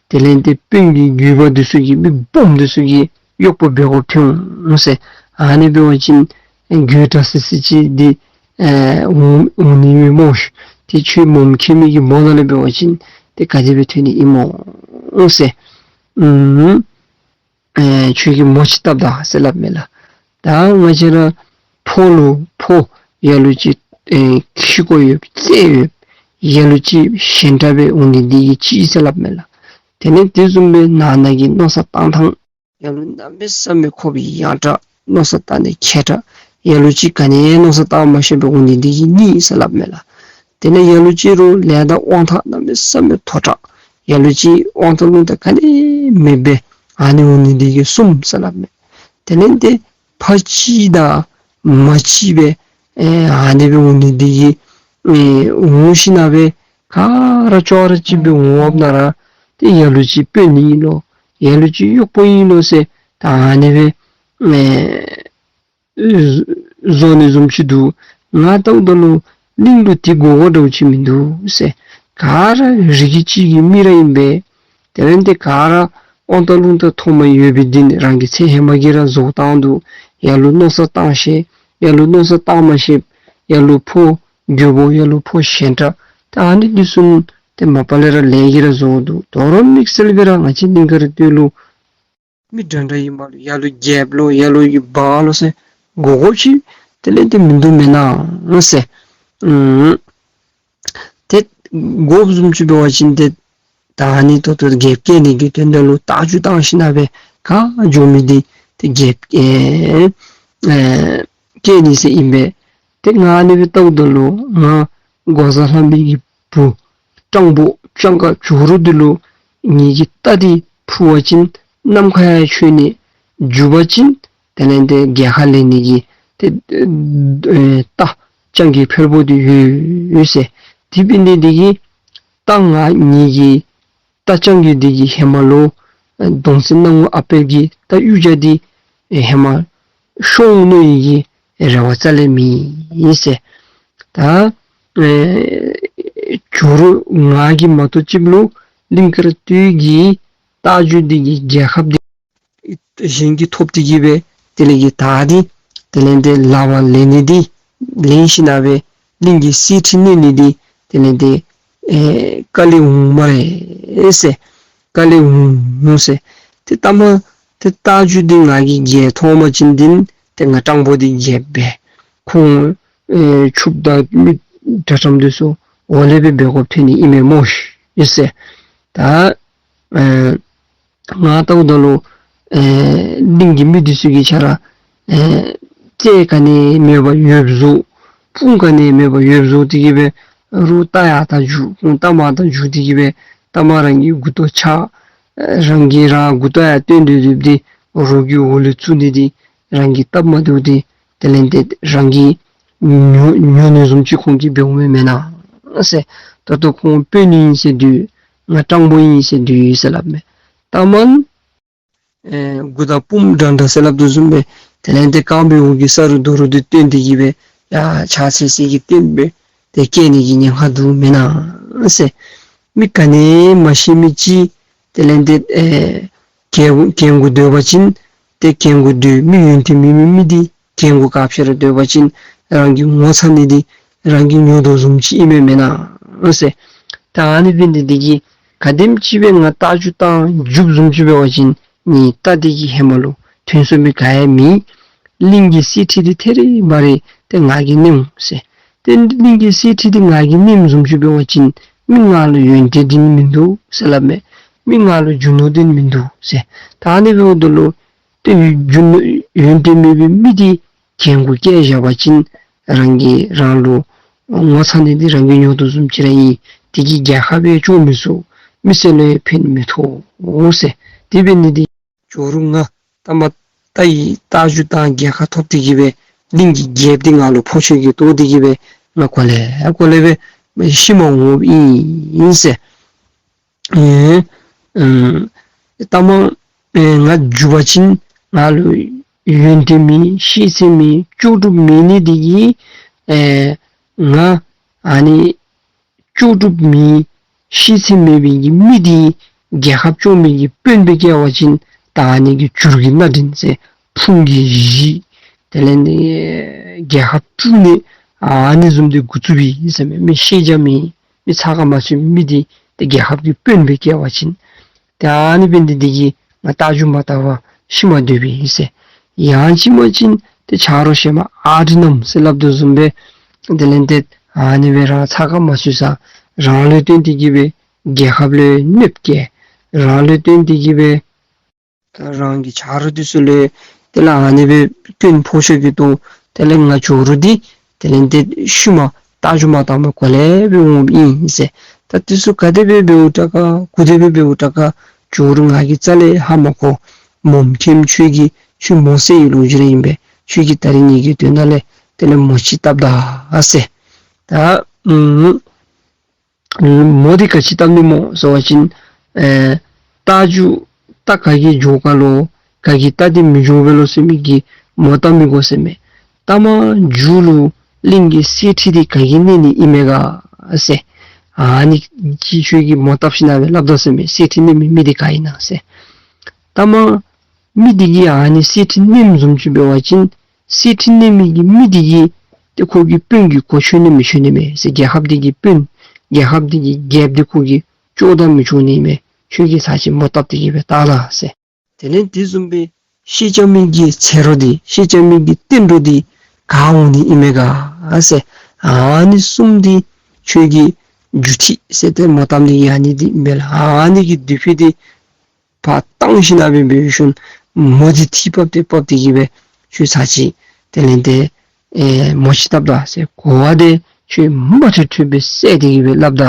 དེ་ལས་ཏེ་དཔོན་གྱི་རྒྱུད་པ་འདི་ཚུ་གི་མི་སྦོམ་འདི་ཚུ་གི་གཡོགཔོ་འབད་དགོཔ་ཐོན་འོང་ཟེར། ཨ་ནི་འབད་བ་ཅིན་ཨེ་དགོད་བྲ་སི་སི་ཅིག་འདི་ཨེ་འོང་འོང་ནི་མས་སྨོ་ཤིག། ཏེ་ཁྱོད་མོ་མཁྱེན་མི་གི་མོ་ནང་ལས་འབད་བ་ཅིན་ཏེ་ག་དེ་སྦེ་ཐོན་ནི་ཨིན་སྨོ་ཟེར། ཨུམ་ཨེ་ཁྱོད་ཀྱིས་མོ་ཅིག་བཏབ་ད་ཟེར་སླབ་མས་ལགས། ད་ང་བཅས་ར་ཕོ་ལུ་ཕོ་ལ་ལུ་ཅིག་ཨེ་ཁྱི་ཀོ་ཡོདཔ་རྩེ་ཡོདཔ་ལ་ལུ་ཅིག་ཞན་དྲགས་སྦེ་འོང་ནི་འདི་གིས་ཅིག་ཟེར་སླབ་མས་ལགས། དེ་ལས་དེ་བཟུམ་སྦེ་ནང་ན་གི་མནོ་བསམ་བཏང་ཐངས་ལ་ལུ་གནམ་མེད་ས་མེད་ཁོག་པ་ཡངས་དྲགས་མནོ་བསམ་བཏང་ནི་མཁས་དྲགས་ལ་ལུ་ཅིག་ག་ནི་མནོ་བསམ་བཏང་མ་ཤེས་པར་འོང་ནི་འདི་གིས་གཉིས་ཟེར་སླབ་མས་ལགས། དེ་ལས་ལ་ལུ་ཅིག་རུང་ལས་དང་དབང་ཐང་གནམ་མེད་ས་མེད་མཐོ་དྲགས་ལ་ལུ་ཅིག་དབང་ཐང་རླུང་རྟ་ག་ནི་མེདཔ་སྦེ་ཨ་ནི་འོང་ནི་འདི་གིས་གསུམ་ཟེར་སླབ་མས། དེ་ལས་ཏེ་ཕ་གཅིག་དང་མ་གཅིག་སྦེ་ཨེ་ཨ་ནི་སྦེ་འོང་ནི་འདི་གིས་ཨེ་འོང་ཞིན་ན་སྦེ་ག་ར་ཅོག་ར་གཅིག་སྦེ་འོངམ་ད་ར་ཏེ་ལ་ལུ་ཅིག་དཔོན་ཨིན་ལོ་ལ་ལུ་ཅིག་གཡོགཔོ་ཨིན་ལོ་ཟེར་ད་ཨ་ནི་སྦེ་ཨེ་བཟོ་ནི་བཟུམ་ཅིག་འདུག། ང་བལྟཝ་ད་ལུ་གླིང་ལུ་དེ་དགོ་དགོཔ་འདྲཝ་ཅིག་མིན་འདུག་ཟེར། ག་ར་རིགས་གཅིག་གི་མི་ར་ཨིན་པས། དེ་ལས་ཏེ་ག་ར་དབང་ཐང་རླུང་རྟ་ཐོག་མ་ཡོད་པའི་འདི་ནི་རང་གི་ཚེ་ཧེ་མ་གི་ར་བཟོ་བཏང་འདུག། ལ་ལུ་མནོ་བསམ་བཏང་ཤེས། ལ་ལུ་མནོ་བསམ་བཏང་མ་ཤེས། ལ་ལུ་ཕོ་རྒོད་པོ་ལ་ལུ་ཕོ་ཞན་དྲགས། ད་ཨ་ནི་འདི་ཚུ་ཏེ་མ་པ་ལས་ར་ལས་ཀྱིས་ར་བཟོ་འདུག། དོ་རུང་དམིགས་བསལ་སྦེ་ར་ང་བཅས་གླིང་དཀར་སྟོད་ལུ་མི་འདྲ་འདྲ་ཡིན་པ་ལུ་ལ་ལུ་རྒྱལཔོ་ལོ་ལ་ལུ་ཡི་འབངས་ལོ་ཟེར་དགོ་དགོཔ་ཅིག་དེ་ལས་ཏེ་མིན་འདུག་མེན་ན་ཟེར། ཨུམ་ཏེ་དགོཔ་བཟུམ་ཅིག་འབད་བ་ཅིན་ཏེ་ད་ཨ་ནི་ད་ལྟོ་རྒྱལཔོ་བསྐོ་ནི་གི་དོན་དག་ལུ་རྟ་རྒྱུག་བཏང་ཞིན་ན་སྦེ་ག་འགྱོ་མི་འདི་ཏེ་རྒྱལཔོ་ཨེ་ཨེ་བསྐོ་ནི་ཟེར་ཨིན་པས། ཏེ་ང་ཨ་ནི་སྦེ་བལྟཝ་ད་ལུ་ང་འགོག་བཟའ་ལྷ་མོ་གི་བུ་སྤྲང་པོ་སྤྱང་ཀ་ཇོ་རུ་འདི་ལུ་ངེ་གི་རྟ་འདི་འཕུར་བ་ཅིན་ནམ་མཁའ་ཡང་ཆོད་ནི། རྒྱུག་པ་ཅིན་དེ་ལས་ཏེ་རྒྱལ་ཁ་ལེན་ནི་གི་ཏེ་ཨེ་རྟ་སྤྱང་ཀི་ཕལ་པོ་འདི་ཡོད་ཡོད་ཟེར། དེ་འབད་ནི་འདི་གིས་ད་ང་ངེ་གི་རྟ་སྤྱང་ཀི་འདི་གི་ཧེ་མ་ལུ་ཨེ་གདོང་བསིལ་སྣང་ངུ་ཨ་པད་ཀྱི་རྟ་གཡུ་བྱ་འདི་ཨེ་ཧེ་མ་ཤོར་འོང་མནོ་ནི་གི་རེ་བ་རྩ་ལས་མེད་ཟེར། ད་ཨེ་ཇོ་རུ་ང་གིས་མ་གཏོགས་ཅིག་ལུ་གླིང་དཀར་སྟོད་ཀྱི་རྟ་རྒྱུག་འདི་གི་རྒྱལ་ཁ་འདི་གཞན་གྱིས་ཐོབ་སྟེ་གི་སྦེ་དེ་ལས་ཀྱི་ད་འདི་དེ་ལས་ཏེ་ལག་པར་ལེན་ནི་འདི་ལེན་ཞིན་ན་སྦེ་གླིང་གི་གསེར་ཁྲི་གནོན་ནི་འདི་དེ་ལས་ཏེ་ཨེ་དཀའ་ལས་འོང་སྨ་རེ་ཟེར། དཀའ་ལས་འོང་འོང་ཟེར། ཏེ་ད་མ་ཏེ་རྟ་རྒྱུག་འདི་ང་གིས་རྒྱལ་ཐོབ་པ་ཅིན་འདི་ཏེ་ང་སྤྲང་པོ་འདི་རྒྱལཔོ་སྦེ་ཁོང་ཨེ་ཕྱུགཔོ་དང་མི་དྲག་དྲགས་འདི་ཚུ་འོག་ལས་སྦེ་འབད་དགོཔ་ཐོན་ནི་ཨིན་མས་སྨོ་ཤིག་ཟེར། ད་ཨེ་ང་བལྟཝ་ད་ལུ་ཨེ་གླིང་གི་མི་འདི་ཚུ་གིས་ཁྱོད་ར་ཨེ་རྩལ་ག་ནི་མེད་པར་ཡོདཔ་བཟོ་དཔུང་ག་ནི་མེད་པར་ཡོདཔ་བཟོ་སྟེ་གི་སྦེ་རོགས་རྟ་ཡར་ད་རྒྱུག་ཁོང་རྟ་མར་ད་རྒྱུག་སྟེ་གི་སྦེ་རྟ་མར་རང་གི་མགུ་ཏོ་ཆག་ཨེ་རང་གིས་རང་མགུ་ཏོ་ཡར་བཏོན་ཏེ་སྡོདཔ་འདི་རོགས་ཀྱི་འོག་ལུ་བཙུགས་ནི་འདི་རང་གིས་སྟབས་མ་བདེཝ་འདི་དེ་ལས་ཏེ་རང་གི་ཉོ་ཉོ་ནི་བཟུམ་ཅིག་ཁོང་གིས་འབདཝ་མས་མེན་ན་ཟེར། ད་ལྟོ་ཁོང་དཔོན་ཨིན་ཟེར་སྡོད། ང་སྤྲང་པོ་ཨིན་ཟེར་སྡོད་ཟེར་སླབ་མས། ད་མ་ཨེ་མགུ་དང་དཔུང་འདྲ་འདྲ་ཟེར་སླབ་དོ་བཟུམ་སྦེ་དེ་ལས་ཏེ་རྐང་པའི་འོག་གི་ས་རུ་རྡོ་རུ་འདི་བཏོན་ཏེ་གི་སྦེ་ཡ་ཕྱག་འཚལ་ས་གི་སྟེང་སྦེ་ཏེ་བཀལ་ནི་གི་ཉེན་ཁ་འདུག་མེན་ན་ཟེར། མི་ག་ནི་མ་ཤེས་མི་ཅིག་དེ་ལས་ཏེ་ཨེ་གྱལ་གྱལ་མགུ་སྡོད་པ་ཅིན་ཏེ་གྱལ་མགུ་སྡོད་མི་ཡོན་ཏན་མེད་མི་མི་འདི་གྱལ་མགུ་ག་ཕྱེ་ར་སྡོད་པ་ཅིན་རང་གི་ངོ་ཚ་ནི་འདི་རང་གི་ཉོ་དོ་བཟུམ་ཅིག་ཨིན་མས་མེན་ན་ཟེར། ད་ཨ་ནི་འབད་ནི་འདི་གིས་ག་དེམ་ཅིག་སྦེ་ང་རྟ་རྒྱུག་བཏང་རྒྱུགཔ་བཟུམ་ཅིག་འབད་བ་ཅིན་ངེའི་རྟ་འདི་གིས་ཧེ་མ་ལུ་ཐོན་སོང་མི་ག་ཡང་མེད། གླིང་གི་གསེར་ཁྲི་འདི་ཐད་རི་བ་རི་ཏེ་ང་གིས་གནོནམ་ཟེར། ཏེ་གླིང་གི་གསེར་ཁྲི་འདི་ང་གིས་གནོནམ་བཟུམ་ཅིག་འབད་བ་ཅིན་མི་ང་ལུ་ཡོན་ཏན་འདི་ནི་མིན་འདུག་ཟེར་སླབ་མས། མི་ང་ལུ་རྒྱུ་ནོར་འདི་ནི་མིན་འདུག་ཟེར། ད་ཨ་ནི་འབདཝ་ད་ལུ་ཏེ་རྒྱུ་ནོར་ཡོན་ཏན་མེད་པའི་མི་འདི་གྱལ་མགུ་བཀལ་བཞག་པ་ཅིན་རང་གིས་རང་ལུ་ངོ་ཚ་ནི་འདི་རང་གིས་ཉོ་དོ་བཟུམ་ཅིག་ར་ཨིན། དེ་གིས་རྒྱལ་ཁ་སྦེ་སྐྱོང་མི་ཚུགས། མི་སེར་ལུ་ཡང་ཕན་མི་ཐོགས་ཟེར། དེ་འབད་ནི་འདི་ཇོ་རུ་ང་རྟ་ ད་མ་ད་ཡི་རྟ་རྒྱུག་བཏང་རྒྱལ་ཁ་ཐོབ་སྟེ་གི་སྦེ་གླིང་གི་རྒྱལཔོ་འདི་ང་ལུ་ཕོ་ཁྱོད་ཀྱིས་བཏོག་སྟེ་གི་སྦེ་ང་གོ་ལེ་གོ་ལེ་སྦེ་ཤི་མ་འོངམ་ཨིན་ཟེར། ཨེ་ཨེ་ད་མ་ཨེ་ང་རྒྱུག་པ་ཅིན་ང་ལུ་ཡོན་ཏན་མེད་ཤེས་ཚད་མེད་ལྕོགས་གྲུབ་མེད་ནི་འདི་གིས་ཨེ་ང་ཨ་ནི་ལྕོགས་གྲུབ་མེད་ཤེས་ཚད་མེད་པའི་གི་མི་འདི་རྒྱལ་ཁབ་སྐྱོང་མི་གི་དཔོན་སྦེ་བསྐོ་བ་ཅིན་ད་ཨ་ནི་གི་འགྱུར་གྱི་སྣ་འདྲེན་ཟེར་ཕུང་གི་གཞི་དེ་ལས་ནི་རྒྱལ་ཁབ་དཀྲུག་ནི་ཨ་ནི་བཟུམ་འདི་འགོ་བཙུགས་པས་ཟེར་མས། མི་ཤེས་བྱ་མེད་མི་ཚ་ཁ་མ་ཚུད་མི་འདི་ཏེ་རྒྱལ་ཁབ་ཀྱི་དཔོན་སྦེ་བསྐོ་བ་ཅིན་ཏེ་ཨ་ནི་འབད་ནི་འདི་གིས་ང་རྟ་རྒྱུག་མ་བཏང་བར་ཤི་མ་སྡོད་པས་ཟེར། ཡང་ཅིན་མ་ཅིན་ཏེ་ཆ་རོགས་གཞན་མ་ཨ་ཏི་ནམ་ཟེར་སླབ་དོ་བཟུམ་སྦེ་དེ་ལས་ཏེ་ཨ་ནི་སྦེ་རང་ཚ་ཁ་མ་ཚུད་ས་རང་ལུ་བརྟེན་ཏེ་གི་སྦེ་རྒྱལ་ཁབ་ལུ་གནོདཔ་བཀལ། རང་ལུ་བརྟེན་ཏེ་གི་སྦེ་ད་རང་གི་ཆ་རོགས་འདི་ཚུ་ལུ་དེ་ལས་ཨ་ནི་སྦེ་སྐྱོན་ཕོག་ཤོར་གི་འདུག། དེ་ལས་ང་ཇོ་རུ་འདི་དེ་ལས་ཏེ་ཤུལ་མ་རྟ་རྒྱུག་མ་བཏང་བར་གོ་ལེ་སྦེ་འོངམ་ཨིན་ཟེར། ད་འདི་ཚུ་ག་དེ་སྦེ་འབདཝ་དྲག་ག་གུ་དེ་སྦེ་འབདཝ་དྲག་ག་ཇོ་རུ་ང་གིས་རྩ་ལས་ཧ་མ་གོ། མོམ་མཁྱེན་ཁྱོད་ཀྱིས་ཁྱོད་མོ་བསད་ཡི་ལོ་རྒྱུས་ར་ཨིན་པས། ཁྱོད་ཀྱིས་ད་རིས་ངེ་གི་དོན་དག་ལས་དེ་ལས་མོ་ཅིག་བཏབ་ད་ཟེར། ད་ཨུམ་མོ་འདི་ག་ཅི་བཏབ་ནི་སྨོ་ཟེར་བ་ཅིན་ཨེ་རྟ་རྒྱུག་རྟ་ག་གིས་འགྱོ་ག་ལོ་ག་གིས་རྟ་འདི་མི་འགྱོ་བས་ལོ་ཟེར་མི་གི་མོ་བཏབ་མི་དགོ་ཟེར་མས། ད་མ་མཇུག་ལུ་གླིང་གི་གསེར་ཁྲི་འདི་ག་གིས་གནས་ནི་ཨིན་མས་ག་ཟེར། ཨ་ནི་ཅིག་ཁྱོད་ཀྱིས་མོ་བཏབ་ཞིནམ་སྦེ་སླབ་ད་ཟེར་མས། གསེར་ཁྲི་གནས་མི་མི་འདི་ག་ཨིན་ན་ཟེར། ད་མ་མི་འདི་གིས་ཨ་ནི་གསེར་ཁྲི་གནསམ་བཟུམ་ཅིག་འབད་བ་ཅིན་གསེར་ཁྲི་གནས་མི་གི་མི་འདི་གིས་ཏེ་ཁོ་གི་དཔོན་གྱི་གོ་ཆོད་ནི་མི་ཆོད་ནི་མས་ཟེར། རྒྱལ་ཁབ་འདི་གི་དཔོན་རྒྱལ་ཁབ་འདི་གི་རྒྱལཔོ་འདི་ཁོ་གིས་ཅོག་འཐདཔ་མི་ཅོག་ནི་མས། ཁྱོད་ཀྱིས་ཚར་ཅིག་མོ་བཏབ་སྟེ་གི་སྦེ་བལྟ་ད་ཟེར། དེ་ལས་དེ་བཟུམ་སྦེ་ཤེས་བྱ་མི་གི་ཚེ་རོགས་འདི་ཤེས་བྱ་མི་གི་བསྟན་འགྲོ་འདི་ག་འོང་ནི་ཨིན་མས་ག་ཟེར། ཨ་ནི་གསུམ་འདི་ཁྱོད་ཀྱིས་རྒྱུག་ཁྲི་ཟེར་ཏེ་མོ་བཏབ་ནི་ཨ་ནི་འདི་ཨིན་པས་ལགས། ཨ་ནི་གི་མདུད་པ་འདི་ཕར་བཏང་ཞིནམ་སྦེ་འབད་ཞིནམ་མོ་འདི་ཐིག་ཕབ་སྟེ་ཕབ་སྟེ་གི་སྦེ་ཁྱོད་ཚར་ཅིག་དེ་ལས་ཏེ་ཨེ་མོ་ཅིག་བཏབ་ད་ཟེར། གོ་བ་འདི་ཁྱོད་མ་ཐོས་ཐོས་སྦེ་བསད་དེ་གི་སྦེ་སླབ་ད་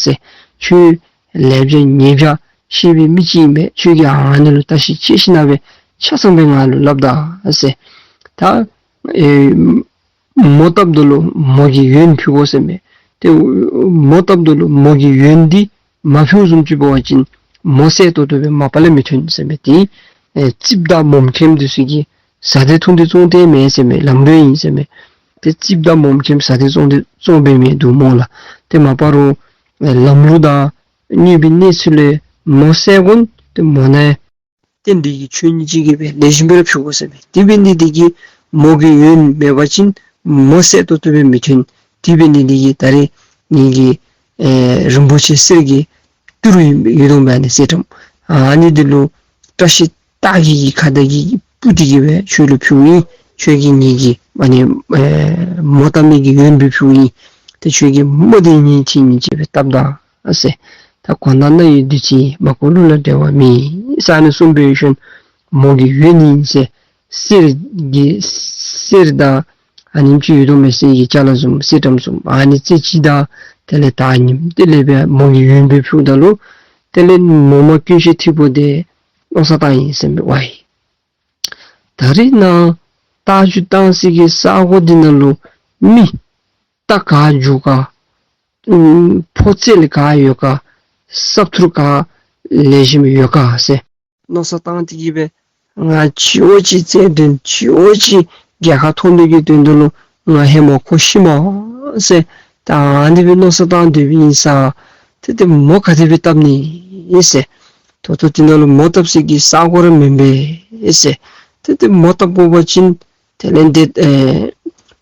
ཟེར། ཁྱོད་ལེགས་སྦྱར་ཉེས་སྦྱར་ཤེས་པའི་མི་ཅིག་ཨིན་པས། ཁྱོད་ཀྱིས་ཨ་ནི་ལུ་བརྟག་ཞིབ་དཔྱད་ཞིནམ་སྦེ་ཆ་ཚང་སྦེ་ང་ལུ་སླབ་ད་ཟེར། ད་ཨེ་མོ་བཏབ་ད་ལུ་མོ་གི་ཡོན་ཕུལ་དགོ་ཟེར་མས། ཏེ་མོ་བཏབ་ད་ལུ་མོ་གི་ཡོན་འདི་མ་ཕུལཝ་བཟུམ་ཅིག་འབད་བ་ཅིན་མོ་བསད་ཏོག་ཏོ་སྦེ་མ་པ་ལས་མི་ཐོན་ཟེར་མས། ཏེ་ཨེ་རྩིགཔ་དང་མོམ་མཁནམ་འདི་ཚུ་གིས་བཟའ་འདོད་འཐུང་འདོད་བཙོང་འདོད་མེད་ཟེར་མས། ལམ་འགྲོ་ཨིན་ཟེར་མས། ཏེ་རྩིགཔ་དང་མོམ་མཁནམ་བཟའ་འདོད་བཙོང་འདོད་བཙོང་འབད་མི་འདུག་སྨོ་ལགས། ཏེ་མ་པ་རོགས་ཨེ་ལམ་ལུགས་དང་གནོད་པའི་གནས་ཚུལ་ལས་མོ་བསད་དགོ། ཏེ་མོ་ནང་རྟེན་འབྲེལ་གྱི་ཆོས་ཉིད་ཅིག་གི་སྦེ་ལེགས་ཤོམ་སྦེ་ར་ཕུལ་དགོ་ཟེར་མས། དེ་འབད་ནི་འདི་གིས་མོ་གི་ཡོན་མེད་པ་ཅིན་མོ་བསད་ཏོག་ཏོ་སྦེ་མི་ཐོན། དེ་འབད་ནི་འདི་གིས་ད་རིས་ངེ་གི་ཨེ་རིན་པོ་ཆེ་གསེར་གྱི་ཏི་རུ་ཡོད་དོ་མས་ཨ་ནི་གསེར་ཊམ། ཨ་ནི་འདི་ལུ་བཀྲ་ཤིས་རྟགས་བརྒྱད་ཀྱི་ཁ་བརྡ་གིས་སྤུད་དེ་གི་སྦེ་ཁྱོད་ལུ་ཕུལཝ་ཨིན། ཁྱོད་ཀྱིས་ངེ་གི་ཨ་ནི་ཨེ་མོ་བཏབ་མི་གི་ཡོན་སྦེ་ཕུལཝ་ཨིན། ཏེ་ཁྱོད་ཀྱིས་མོ་འདི་ཉིན་གཅིག་ཉིན་གཅིག་སྦེ་བཏབ་ད་ཨ་ཟེར། ད་གོ་ན་ན་ཡི་དུས་ཅི་མ་གོ་ལུ་ལ་འབྲེལ་བ་མེད་ཟེར་ཨ་ནི་གསུངས་འབད་ཞིནམ་མོ་གི་ཡོན་ཨིན་ཟེར། གསེར་གྱི་གསེར་དང་ཨ་ནེམ་ཅིག་ཡོད་དོ་མས། གསེར་གྱི་ཅ་ལ་བཟུམ་གསེར་ཊམ་བཟུམ་ཨ་ནི་རྩེ་གཅིག་དང་དེ་ལས་ད་ཉིནམ་དེ་ལས་སྦེ་མོ་གི་ཡོན་སྦེ་ཕུལཝ་ད་ལུ་དེ་ལས་མོ་མ་ཀུན་ཤེས་ཐིབས་པོ་འདི་མནོ་བསམ་བཏང་ཡི་ཟེར་མས་ཝའི། ད་རིས་ནཱ་རྟ་རྒྱུག་བཏང་སའི་གི་ས་གོ་འདི་ནང་ལུ་མི་རྟ་ག་རྒྱུག་ག་ཨུམ་ཕོ་རྩལ་ག་ཡོད་ག་སྲབ་ཐུར་ག་ལེགས་ཤོམ་ཡོད་ག་ཟེར་མནོ་བསམ་བཏང་སྟེ་གི་སྦེ་ང་ཅིག་འོ་ཅིག་རྩལ་འདོན་ཅིག་འོ་ཅིག་རྒྱལ་ཁ་ཐོབ་ནི་གི་དོན་དུ་ལུ་ང་ཧེ་མ་ཁོ་ཤི་མ་ཟེར་ད་ཨ་ནི་སྦེ་མནོ་བསམ་བཏང་སྡོད་པའི་ཨིན་ས། ཏེ་ཏེ་མོ་ག་དེ་སྦེ་བཏབ་ནི་ཨིན་ཟེར། ད་ལྟོ་འདི་ནང་ལུ་མོ་བཏབ་སའི་གི་ས་གོ་ར་མེན་པས་ཟེར། ཏེ་ཏེ་མོ་བཏབ་དགོ་པ་ཅིན་དེ་ལས་ཏེ་ཨེ་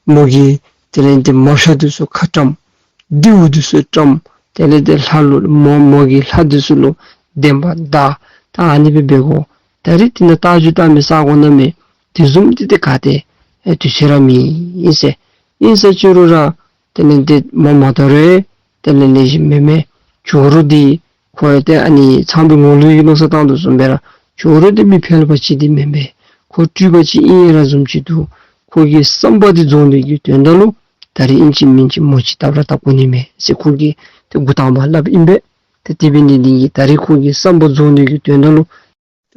མོ་གི་དེ་ལས་ཏེ་མོ་ཤ་འདི་ཚུ་ཁ་བཀྲམ། རྡེའུ་འདི་ཚུ་བཀྲམ། དེ་ལས་ཏེ་ལྷ་ལུ་མོ་མོ་གི་ལྷ་འདི་ཚུ་ལུ་བདེན་པ་བདའ། ད་ཨ་ནི་སྦེ་འབད་དགོ། ད་རིས་འདི་ནང་རྟ་རྒྱུག་བཏང་མི་ས་གོ་ནང་མེད། དེ་བཟུམ་འདི་ཏེ་ག་ཏེ་ཨེ་དུས་ཚོད་ར་མེད་ཨིན་ཟེར། ཨིན་ས་ཅི་རུང་ར་དེ་ལས་ཏེ་མོ་མ་བཏབ་རུང་དེ་ལས་ལེགས་ཤོམ་མེན་མས། ཇོ་རུ་འདི་ཁོ་ཡང་ཏེ་ཨ་ནི་ཚངས་པའི་ངོ་ལུས་ཀྱི་མནོ་བསམ་བཏང་དོ་བཟུམ་སྦེ་ར་ཇོ་རུ་འདི་མི་ཕལ་པ་ཅིག་འདི་མེན་པས། ཁོ་སྤྲུལ་པ་ཅིག་ཨིན་ར་བཟུམ་ཅིག་འདུག། ཁོ་གི་བསམ་པ་འདི་རྫོགས་ནི་གི་དོན་དག་ལུ་ད་རིས་ཨིན་ཅི་མིན་ཅི་མོ་ཅིག་བཏབ་ར་བཏབ་དགོ་ནི་མས་ཟེར་ཁོ་གིས་ཏེ་འགོ་དང་པ་སླབ་ཨིན་པས། ཏེ་དེ་འབད་ནི་འདི་གིས་ད་རིས་ཁོ་གི་བསམ་པ་རྫོགས་ནི་གི་དོན་དག་ལུ་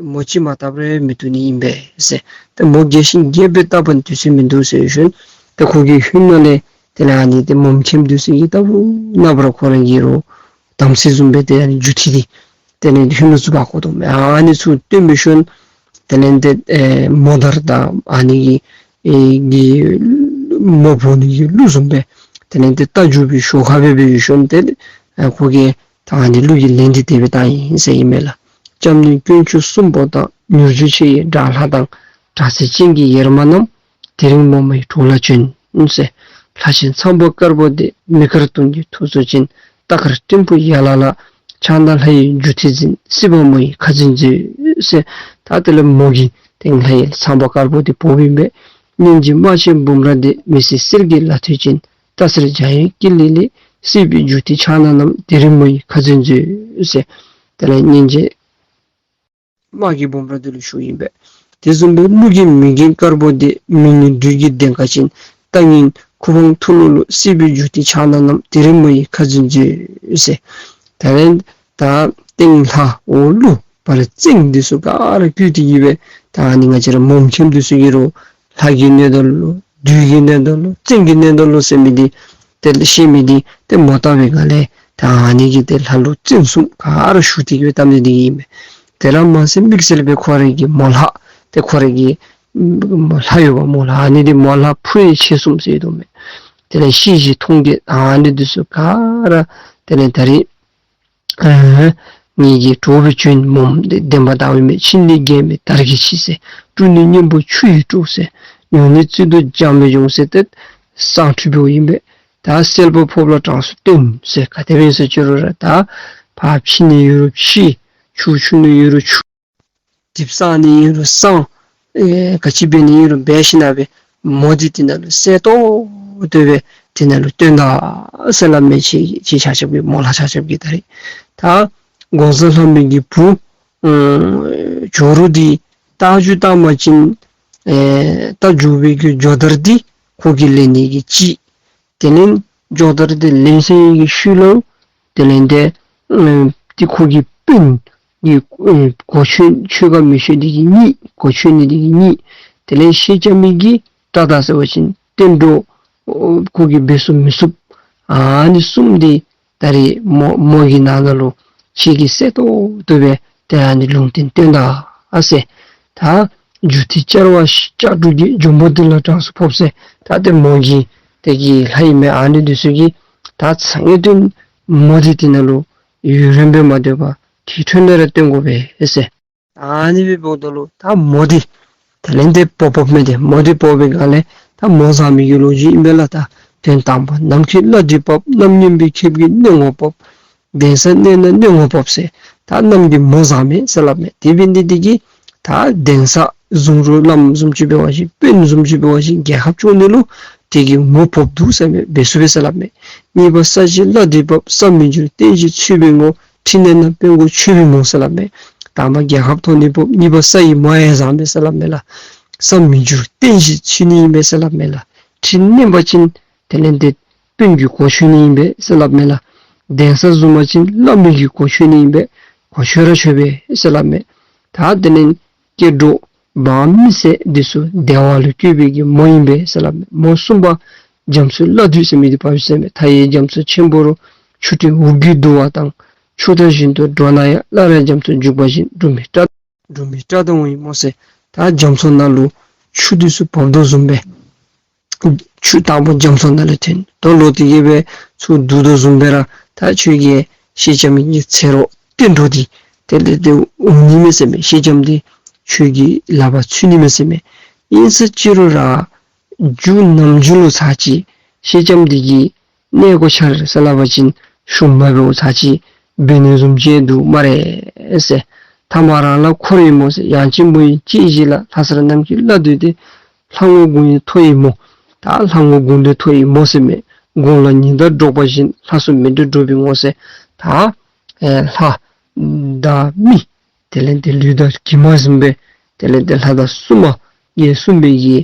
མོ་གཅིག་མ་བཏབ་རུང་མི་བཏུབ་ནི་ཨིན་པས་ཟེར། ཏེ་མོ་རྒས་ཤིང་རྒས་པས་བཏབ་པ་ནི་དུས་ཚོད་མིན་འདུག་ཟེར་ཞིནམ་ཏེ་ཁོ་གི་ཧོད་ནང་ལས་དེ་ལས་ཨ་ནི་ཏེ་མོམ་ཁྱིམ་འདི་ཚུ་གིས་ལྟ་བུ་ན་བར་ཁོ་ར་གི་རོ་དམ་སྲི་བཟུམ་སྦེ་ཏེ་ཨ་ནི་རྒྱུག་ཐིག་འདི་དེ་ལས་ཧོད་ནང་བཙུགས་པར་བཀོ་དོ་མས། ཨ་ནི་ཚུ་བཏོན་སྦེ་ཞིནམ་དེ་ལས་ཏེ་ཨེ་མོ་དར་དང་ཨ་ནི་གི་ཨེ་གི་མོ་འབོ་ནི་གི་གླུ་བཟུམ་སྦེ་དེ་ལས་ཏེ་རྟ་རྒྱུག་པའི་ཞོར་ཁར་སྦེ་སྦེ་ཞིནམ་ཏེ་ཨེ་ཁོ་གིས་ད་ཨ་ནི་གླུ་གི་ལན་འདི་དེ་སྦེ་བཏང་ཡི་ཟེར་ཨིན་མས་ལགས། སྐྱབས་གནས་དཀོན་མཆོག་གསུམ་པོ་དང་། མྱུར་མགྱོགས་ཆེ་ཡི་དགྲ་ལྷ་དང་། དྲག་རྩལ་ཅན་གྱི་ཡེར་མ་རྣམས། དེ་རིང་མོ་མའི་གྲོགས་ལ་བྱོན་ཟེར། ལྷ་ཆེན་ཚངས་པ་དཀར་པོ་འདི། མི་དཀར་གདོང་གི་ཐོར་ཚུགས་ཅན། རྟ་དཀར་སྤྲིན་ཕུང་ཡ་ལ་ལ། ཕྱག་ན་ལྷ་ཡི་རྒྱུག་ཐིག་འཛིན། སྲིད་པ་མོ་ཡི་ཁ་འཛིན་མཛོད་ཟེར། ད་དེ་ལས་མོ་གིས་ཏེ་ལྷ་ཡི་ཚངས་པ་དཀར་པོ་འདི་འབོཝ་ཨིན་པས། སྙིང་རྗེ་དམར་ཆེན་འབུམ་ར་འདི། མི་སྲིན་གསེར་གྱི་ལ་ཐོད་ཅན། རྟ་གསེར་འཇམ་དབྱངས་ཀྱི་ལི་ལི། སྲིད་པའི་རྒྱུག་ཐིག་ཕྱག་ན་བསྣམས། དེ་རིང་མོ་ཡི་ཁ་འཛིན་མཛོད་ཟེར། དེ་ལས་སྙིང་རྗེ་དམར་གྱི་འབུམ་ར་འདི་ལུ་ཞུཝ་ཨིན་པས། དེ་བཟུམ་སྦེ་ཀླུ་གི་མིང་གི་དཀར་པོ་འདི། མི་ནི་སྦྲུལ་གྱི་གདེངས་ཁ་ཅན། རྟ་སྙིང་ཁུ་འཕང་ཐུ་ལུ་ལུ། སྲིད་པའི་རྒྱུག་ཐིག་ཕྱག་ན་བསྣམས། དེ་རིང་མོ་ཡི་ཁ་འཛིན་མཛོད་ཟེར། ད་ལན་ད་སྟེང་ལྷ་འོག་ཀླུ་བར་བཙན་འདི་ཚུ་ག་ར་བཀོད་དེ་གི་སྦེ་ད་ཨ་ནི་ང་བཅས་ར་མོམ་ཁྱིམ་འདི་ཚུ་གི་རོ་ལྷ་གི་གནས་དང་ལུ་བདུད་ཀྱི་གནས་དང་ལུ་བཙན་གྱི་གནས་དང་ལུ་ཟེར་མི་འདི་ཏེ་ཤེས་མི་འདི་ཏེ་མོ་བཏབ་པའི་སྒང་ལས་ད་ཨ་ནི་གི་ཏེ་ལྷ་ཀླུ་བཙན་གསུམ་ག་ར་ཞུ་སྟེ་གི་སྦེ་བཏབ་ནི་འདི་ཨིན་མས། དེ་ར་མ་ཚད་དམིགས་བསལ་སྦེ་ཁོ་རའི་གི་མོ་ལྷ་ཏེ་ཁོ་རའི་གི་ལྷ་ཡོདཔ་མོ་ལྷ་ཨ་ནི་འདི་མོ་ལྷ་ཕུ་ཡི་མཆེད་གསུམ་ཟེར་དོ་མས། དེ་ལས་ཤེས་བཞིན་མཐོང་རྒྱལ་ཨ་ནི་འདི་ཚུ་ག་ར་དེ་ལས་ད་རིས་ཨ་ངེ་གི་གྲོགས་སྦེ་བྱོན། མོམ་འདི་བདེན་པ་དྭངས་པའི་མེ། ཕྱི་ནི་རྒྱལ་མེ་དར་གྱིས་ཕྱིས་ཟེར། དྲུང་ནི་གཉན་པོ་ཆུ་ཡིས་དཀྲོགས་ཟེར། ནུ་ནི་བརྩེ་གདུང་འཇམ་པའི་འབྱུང་ཟེར་ཏེ་བསང་ཁྲུས་འབདཝ་ཨིན་པས། ད་སྲལ་པོ་ཕོརཔ་ལ་དྲངས་སུ་བཏོན་ཟེར། ག་དེ་སྦེ་ཟེར་ཅི་རུང་ར་ད་ཕར་ཕྱི་ནི་ཡོད་རུང་ཕྱི་ཆུ་ཆུ་ནི་ཡོད་རུང་ཆུ། དེ་བསང་ནི་ཨིན་རུང་བསང་ཨེ་ག་ཅི་འབད་ནི་ཨིན་རུང་འབད་ཞིནམ་ལས་མོ་འདི་དེ་ནང་ལུ་གསལ་ཏོག་ཏོ་སྦེ་དེ་ནང་ལུ་བཏོན་ད་ཟེར་སླབ་མས། ཁྱེད་ཁྱེད་ཆ་ཁྱབ་ཀྱིས་མོ་ལྷ་ཆ་ཁྱབ་ཀྱིས་ད་རིས་ད་འགོག་བཟའ་ལྷ་མོའི་གི་བུ་ཨ་ཇོ་རུ་འདི་རྟ་རྒྱུག་བཏང་པ་ཅིན་ཨེ་རྟ་རྒྱུག་པའི་གི་ཇོ་དར་འདི་ཁོ་གིས་ལེན་ནི་གི་ཅིག། དེ་ལས་ཇོ་དར་འདི་ལེན་སའི་གི་ཤུལ་ལུ་དེ་ལས་ཏེ་ཨེ་ཏེ་ཁོ་གི་སྤུན་གྱི་ཨེ་གོ་ཆོད་ཆོད་ག་མི་ཆོད་འདི་གི་གཉིས། གོ་ཆོད་ནི་འདི་གི་གཉིས། དེ་ལས་ཤེས་ལྕམ་མི་གི་བཀྲ་ད་ཟེར་བ་ཅིན་བསྟན་འགྲོ་ཨོ་ཁོ་གིས་འབད་ཚུགས་མི་ཚུགས་ཨ་ནི་གསུམ་འདི་ད་རིས་མོ་མོ་གི་ནང་ན་ལུ་ཁྱེད་ཀྱིས་གསལ་ཏོག་ཏོ་སྦེ་ཏེ་ཨ་ནི་ལུང་བསྟན་བཏོན་ད་ཨ་ཟེར། ད་རྒྱུག་ཐིག་ཅར་བ་ཤ་ལྕགས་འབྲུག་གི་འཇོམས་པོ་འདི་ལ་དྲངས་སུ་ཕོག་ཟེར། ད་ཏེ་མོ་གི་དེ་གི་ལྷ་ཨིན་མས་ཨ་ནི་འདི་ཚུ་གིས་ད་ཚང་གི་དོན་མོ་འདི་དེ་ནང་ལུ་ཡུན་རིངམོ་སྦེ་མ་སྡོད་པར་ཐིག་ཁྲོན་ལས་ར་བཏོན་དགོ་པས་ཨེ་ཟེར། ཨ་ནི་སྦེ་འབདཝ་ད་ལུ་ད་མོ་འདི་དེ་ལས་ཏེ་འབོ་འབོཝ་མས། ཏེ་མོ་འདི་འབོ་བའི་སྒང་ལས་ད་མོ་བཟའ་མི་གི་ལོ་རྒྱུས་ཨིན་པས་ལགས། ད་དོན་དང་པོ་ནམ་མཁའི་བླ་འདུས་བབས། གནམ་སྨྱོན་པའི་ཁེབས་ཀྱིས་གནོད་ངོ་བབས། གདན་ས་གནས་ན་གནོད་ངོ་བབས་ཟེར། ད་གནམ་གྱི་མོ་བཟའ་མས་ཟེར་སླབ་མས། དེ་འབད་ནི་འདི་གིས་ད་གདན་ས་གཟུངས་རུ་བླམ་བཟུམ་ཅིག་འབད་བ་ཅིན་དཔོན་བཟུམ་ཅིག་འབད་བ་ཅིན་རྒྱལ་ཁབ་སྐྱོང་ནི་ལུ་དེ་གི་ངོ་བབས་འདུག་ཟེར་མས། འབད་ཚུགས་པས་ཟེར་སླབ་མས། གཉིས་པ་ས་གཞི་བླ་འདུས་བབས། ས་མི་འགྱུར་རྟེན་གཞི་ཚུད་པའི་ངོ་། ཁྲི་གནས་ན་དཔོན་གོ་ཆོད་པའི་མོ་ཟེར་སླབ་མས། དང་པ་རྒྱལ་ཁབ་ཐོབ་ནི་འབོ། གཉིས་པ་ས་ཡི་མོ་ཡང་བཟའ་མས་ཟེར་སླབ་མས་ལགས། ས་མི་འགྱུར་རྟེན་གཞི་ཚུད་ནི་ཨིན་པས་ཟེར་སླབ་མས་ལགས། ཁྲི་གནས་པ་ཅིན་དེ་ལས་ཏེ་དཔོན་གྱི་གོ་ཆོད་ནི་ཨིན་པས་ཟེར་སླབ་མས་ལགས། གདན་ས་བཟུང་པ་ཅིན་བླ་མའི་གི་གོ་ཆོད་ནི་ཨིན་པས། གོ་ཆོད་ར་ཆོད་པས་ཟེར་སླབ་མས། ད་དེ་ལས་སྐྱེ་འགྲོ་འབངས་མི་སེར་འདི་ཚུ་བདེ་བ་ལུ་བཀོད་པའི་གི་མོ་ཨིན་པས་ཟེར་སླབ་མས། མོ་གསུམ་པ་རྒྱ་མཚོ་བླ་འདུས་ཟེར་མི་འདི་བབས་ཟེར་མས། མཐའ་ཡས་རྒྱ་མཚོ་ཆེན་པོ་རུ། ཆུ་སྤྲིན་འུར་གྱིས་བསྡུ་བ་དང་། ཆུ་རྟ་བཞིན་དུ་འགྲོ་ན་ཡང་། སླར་ཡང་རྒྱ་མཚོ་འཇུག་པ་བཞིན། འབྲུག་མི་སྐྲག་འབྲུག་མི་སྐྲག་དང་འོང་ཡི་མོ་ཟེར། ད་རྒྱ་མཚོ་ནང་ལུ་ཆུ་འདི་ཚུ་འབབ་དོ་བཟུམ་སྦེ་ཆུ་དང་པོ་རྒྱ་མཚོ་ནང་ལས་ཐོན། དོ་ལོག་སྟེ་གི་སྦེ་ཚུར་བསྡུ་དོ་བཟུམ་སྦེ་ར་ད་ཁྱོད་ཀྱི་ཤེས་ལྕམ་གྱི་ཚེ་རོགས་བསྟན་འགྲོ་འདི་དེ་ལས་ཏེ་འོང་ནི་མས་ཟེར་མས། ཤེས་ལྕམ་འདི་ཁྱོད་ཀྱི་ལག་པར་ཚུད་ནི་མས་ཟེར་མས། ཨིན་ཟེར་ཅི་རུང་ར་རྒྱུ་ནམ་རྒྱུན་ལུ་ཚར་གཅིག་ཤེས་ལྕམ་འདི་གི་གནས་སྒོ་ཕྱེ་ཟེར་སླབ་པ་ཅིན་ཤུགས་མ་འབདཝ་ཚར་གཅིག་འབད་ནི་བཟུམ་ཅིག་འདུག་སྨ་རེ་ཟེར། ཐ་མ་རང་ལ་འཁོར་ཡི་མོ་ཟེར། ཡང་ཅིན་མོ་ཡི་ལྕེ་བཞི་ལ། ལྷ་སར་ནམ་མཁའི་བླ་འདུས་ཏེ། ལྷ་ངོ་དགུང་ལས་མཐོ་ཡི་མོ། ད་ལྷ་ངོ་དགུང་ལས་མཐོ་ཡི་མོ་ཟེར་མས། དགུང་ལ་ཉི་ཟླ་སྒྲོག་པ་བཞིན། ལྷ་སུ་མི་འགྲོ་འགྲོ་བའི་མོ་ཟེར། ད་ཨེ་ལྷ་དང་མི་དེ་ལས་ཏེ་ལུས་དང་གྱིབ་མ་བཟུམ་སྦེ་དེ་ལས་ཏེ་ལྷ་དང་སྲུང་མ་ཡེ་སྲུང་མའི་གི་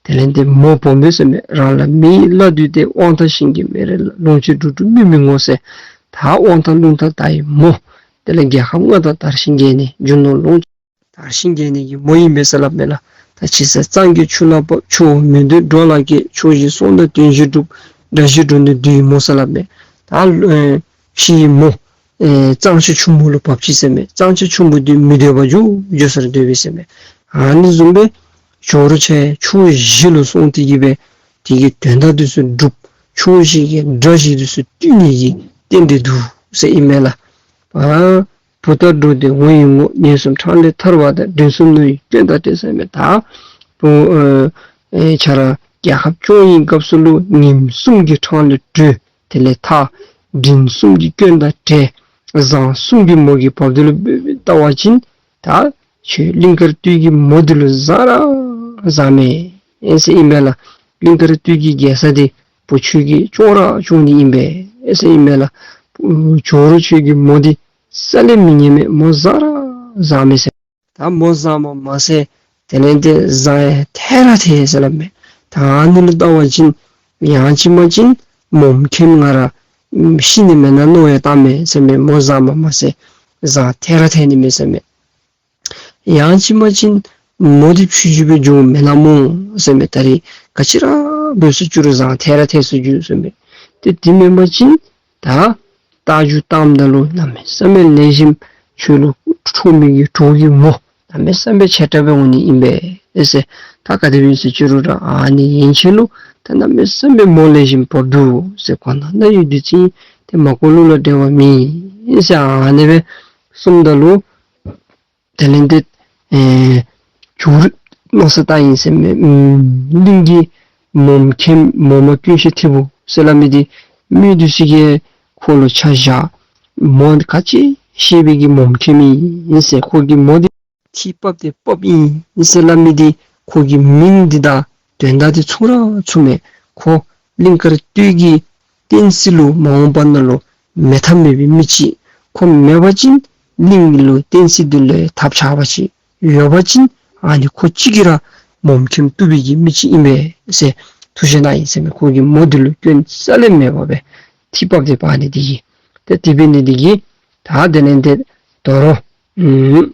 དེ་ལས་ཏེ་མོ་འབོ་མས་ཟེར་མས། རང་ལ་མི་ཡི་བླ་འདུས་ཏེ། དབང་ཐང་ཞིང་གི་མེ་རི་ལ། ལོངས་སྤྱོད་འགྲོ་དྲུག་མི་མི་ངོ་ཟེར། ད་དབང་ཐང་རླུང་རྟ་དར་ཡི་མོ། དེ་ལས་རྒྱལ་ཁམས་མངའ་ཐང་དར་ཞིང་རྒྱས་ནས། རྒྱུ་ནོར་ལོངས་ད་ དར་ཞིང་རྒྱས་ནི་གི་མོ་ཨིན་པས་ཟེར་སླབ་མས་ལགས། ད་ཅི་ཟེར། གཙང་གི་ཆུ་ལ་བབ། ཆུ་བོ་མི་འདུ་འགྲོ་ལ་སྐྱེ། ཕྱོགས་བཞིར་སོང་དང་དོན་བཞི་འགྲུབ། དགྲ་བཞི་འགྲོ་ནི་བདུད་ཡི་མོ་ཟེར་སླབ་མས། ད་ཨེ་ཕྱི་ཡི་མོ་ཨེ་གཙང་ཆུ་ཆུང་མོ་ལུ་བབ་ཅི་ཟེར་མས། གཙང་ཆུ་ཆུང་མོ་འདི་མི་སྡོད་པར་འགྱོ་འགྱོ་སར་སྡོད་པས་ཟེར་མས། ཨ་ནི་བཟུམ་སྦེ་ཇོ་རུ་ཆ་ཡང་ཕྱོགས་བཞི་ལུ་སོང་སྟེ་གི་སྦེ་དེ་གི་དོན་དག་འདི་ཚུ་འགྲུབ། ཕྱོགས་བཞི་གི་དགྲ་བཞི་འདི་ཚུ་བཏུལ་ནི་གི་རྟེན་འབྲེལ་འདུག་ཟེར་ཨིན་མས་ལགས། ཨ་བུ་དང་འགྲོགས་ཏེ་ངོ་ཡི་ངོ་ཉེས་གསུམ་འཕྲང་ལས་ཐར་བ་དང་། མགྲིན་གསུམ་ནོར་བུའི་སྐྱོན་དང་བྲལ་ཟེར་མས། ད་བུ་ཨེ་ཨེ་ཁྱོད་ར་རྒྱལ་ཁབ་སྐྱོང་བའི་སྐབས་སུ་ལུ་ཉེས་གསུམ་གྱི་འཕྲང་ལས་གྲོལ། དེ་ལས་ཐར། མགྲིན་གསུམ་གྱི་སྐྱོན་དང་བྲལ། བཟང་གསུམ་གྱི་མོ་གིས་བབས། དེ་ལུ་འབད་འབད་བལྟ་བ་ཅིན་ད་ཁྱོད་གླིང་དཀར་སྟོད་ཀྱི་མོ་འདི་ལུ་བཟང་ར་བཟང་མས་ཟེར་ཨིན་པས་ལགས། གླིང་དཀར་སྟོད་ཀྱི་རྒྱལ་ས་འདི་བུ་ཁྱོད་ཀྱིས་སྐྱོང་ར་སྐྱོང་ནི་ཨིན་པས་ཟེར་ཨིན་པས་ལགས། ཇོ་རུ་ཁྱོད་ཀྱི་མོ་འདི་རྩ་ལས་མི་ཉན་མས། མོ་བཟང་ར་བཟང་མས་ཟེར། ད་མོ་བཟང་མ་མ་ཚད་དེ་ལས་འདི་བཟང་ཡང་ཐལ་ར་ཐལ་ཟེར་སླབ་མས། ད་ཨ་ནི་ལུ་བལྟ་བ་ཅིན་ཡང་ཅིན་མ་ཅིན་མོ་མཁནམ་ང་ར་ཤི་ནི་མེན་ན་མནོ་ཡང་བཏངམ་མས་ཟེར་མས། མོ་བཟང་མ་མ་ཚད་བཟང་ཐལ་ར་ཐལ་ནི་མས་ཟེར་མས། ཡང་ཅིན་མ་ཅིན་མོ་འདི་ཕྱི་འགྱུར་སྦེ་འགྱོཝ་མེན་ན་སྨོ་ཟེར་མས། ད་རེས་ག་ཅི་ར་འབད་སུ་བཅུག་རུང་བཟང་ཐལ་ར་ཐལ་སུ་འགྱུར་ཟེར་མས། ཏེ་དེ་མེན་པ་ཅིན་ད་རྟ་རྒྱུག་བཏངམ་ད་ལུ་གནམ་མེད་ས་མེད་ལེགས་ཤོམ་ཁྱོད་ལུ་འཕྲོག་མི་གི་གྲོགས་ཀྱི་མོ་གནམ་མེད་ས་མེད་ཆེ་དྲགས་སྦེ་འོང་ནི་ཨིན་པས་ཟེར། ད་ག་དེ་སྦེ་ཟེར་ཅི་རུང་ར་ཨ་ནི་ཡན་ཆད་ལུ་ད་གནམ་མེད་ས་མེད་མོ་ལེགས་ཤོམ་བབས་འདུག་ཟེར། གོ་ན་ན་ཡོད་དུས་ཅིག་ཏེ་མ་གོ་ལུགས་ལ་འབྲེལ་བ་མེད་ཟེར་ཨ་ནི་སྦེ་གསུངམ་ད་ལུ་དེ་ལས་འདི་ཨེ་ཇོ་རུ་མནོ་བསམ་བཏང་ཡི་ཟེར་མས། ཨམ་གླིང་གི་མོ་མཁནམ་མོ་མ་ཀུན་ཤེས་ཐིབས་པོ་ཟེར་སླབ་མི་འདི་མི་འདི་ཚུ་གིས་ཁོ་ལུ་ཆ་བཞག། མོ་ག་ཅི་ཤེས་པའི་གི་མོ་མཁནམ་ཨིན་ཟེར། ཁོ་གི་མོ་འདི་ཐིགས་པ་འདི་བབས་ཨིན་ཟེར་སླབ་མི་འདི་ཁོ་གི་མིང་འདི་དང་དོན་དག་འདི་མཚུངས་ར་མཚུངས་མས། ཁོ་གླིང་དཀར་སྟོད་ཀྱི་བསྟན་སྲིད་ལུ་མ་འོངས་པ་ནང་ལུ་མེད་ཐབས་མེད་པའི་མི་ཅིག། ཁོ་མེད་པ་ཅིན་གླིང་ལུ་བསྟན་སྲིད་འདི་ལུ་ཐབས་ཆག་པ་ཅིག། ཡོད་པ་ཅིན་ཨ་ནི་ཁོ་གཅིག་གིས་ར་མོ་མཁནམ་བཏུལ་བའི་གི་མི་ཅིག་ཨིན་པས་ཟེར་ཐུགས་བཞེད་གནང་ཡི་ཟེར་མས། ཁོ་གི་མོ་འདི་ལུ་སྐྱོན་རྩ་ལས་མེད་པར་སྦེ་ཐིགས་པ་འདི་འབག་ནི་འདི་གིས། ཏེ་དེ་འབད་ནི་འདི་གིས་ད་དེ་ལས་འདི་དོ་རུང་ཨམ་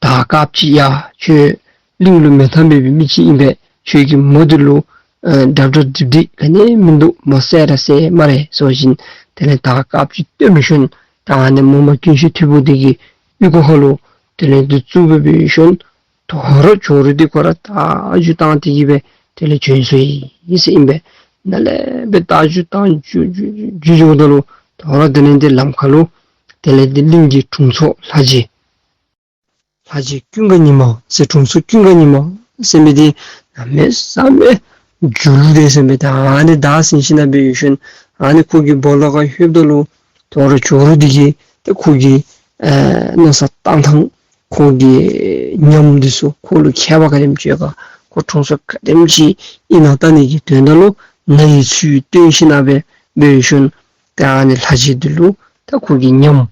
དར་དཀརཔོ་ཅིག་ཡ་ཁྱོད་གླིང་ལུ་མེད་ཐབས་མེད་པའི་མི་ཅིག་ཨིན་པས། ཁྱོད་ཀྱི་མོ་འདི་ལུ་ཨེ་འདྲ་འདྲ་སྒྲིབ་སྒྲིབ་ག་ནི་མིན་འདུག། མོ་བསད་ར་བསད་སྨ་རེ་ཟེར་བ་ཅིན་དེ་ལས་དར་དཀརཔོ་ཅིག་བཏོན་ཞིནམ་ད་ཨ་ནི་མོ་མ་ཀུན་ཤེས་ཐིབས་པོ་འདི་གི་ཨོལ་ལྐོག་ཁ་ལུ་དེ་ལས་འདི་བཙུགས་སྦེ་འབད་ཞིནམ་དོ་རུང་ཇོ་རུ་འདི་ཁོ་ར་རྟ་རྒྱུག་བཏང་སྟེ་གི་སྦེ་དེ་ལས་བྱོན་སོ་ཡི་ཟེར་ཨིན་པས། ནཱ་ལས་སྦེ་རྟ་རྒྱུག་བཏང་རྒྱུག་རྒྱུག་རྒྱུག་འགྱོཝ་ད་ལུ་དོ་རུང་དེ་ལས་འདི་ལམ་ཁ་ལུ་དེ་ལས་འདི་གླིང་གི་དྲུང་འཚོ་ལྷ་རྗེ་ལྷ་རྗེ་ཀུན་དགའ་ཉི་མ་ཟེར་དྲུང་འཚོ་ཀུན་དགའ་ཉི་མ་ཟེར་མི་འདི་གནམ་མེད་ས་མེད་འགྱུར་ཏེ་ཟེར་མི་འདི་ཨ་ནི་བདའ་ཟིན་ཞིནམ་འབད་ཞིནམ་ཨ་ནི་ཁོ་གི་སྦོ་ལོགས་ཁར་ལྷོདཔ་ད་ལུ་དོ་རུང་ཇོ་རུ་འདི་གིས་ཏེ་ཁོ་གི་ཨེ་མནོ་བསམ་བཏང་ཐངས་ཁོ་གི་ཉམས་འདི་ཚུ་ཁོ་ལུ་མཁས་པ་ག་དེམ་ཅིག་ཡོད་ག་ཁོ་དྲུང་འཚོ་ག་དེམ་ཅིག་ཨིན་ན་བལྟ་ནི་གི་དོན་དག་ལུ་ནཱ་གི་ཚུལ་སྟོན་ཞིནམ་སྦེ་འབད་ཞིནམ་ཏེ་ཨ་ནི་ལྷ་རྗེ་འདི་ལུ་ད་ཁོ་གི་ཉམས་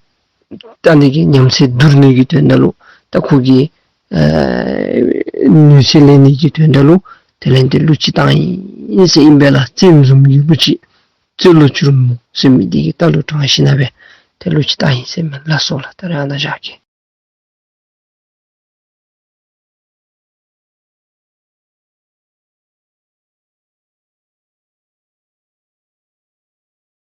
བལྟ་ནི་གི་ཉམས་ཚད་བསྡུར་ནི་གི་དོན་དག་ལུ་ད་ཁོ་གི་ཨེ་ནུས་ཚད་ལེན་ནི་གི་དོན་དག་ལུ་དེ་ལས་འདི་གླུ་ཅིག་བཏང་ཡི་ཟེར་ཨིན་པས་ལགས། རྩེདམོ་བཟུམ་གྱི་གླུ་ཅིག། རྩེ་ལོ་ཅུར་མོ་ཟེར་མི་འདི་གི་རྟ་ལུ་དྲངས་ཞིནམ་སྦེ་ཏེ་གླུ་ཅིག་བཏང་ཡི་ཟེར་མས། ལགས་སོ་ལགས། ད་རེས་ཨ་ནཱ་བཞག་གེ།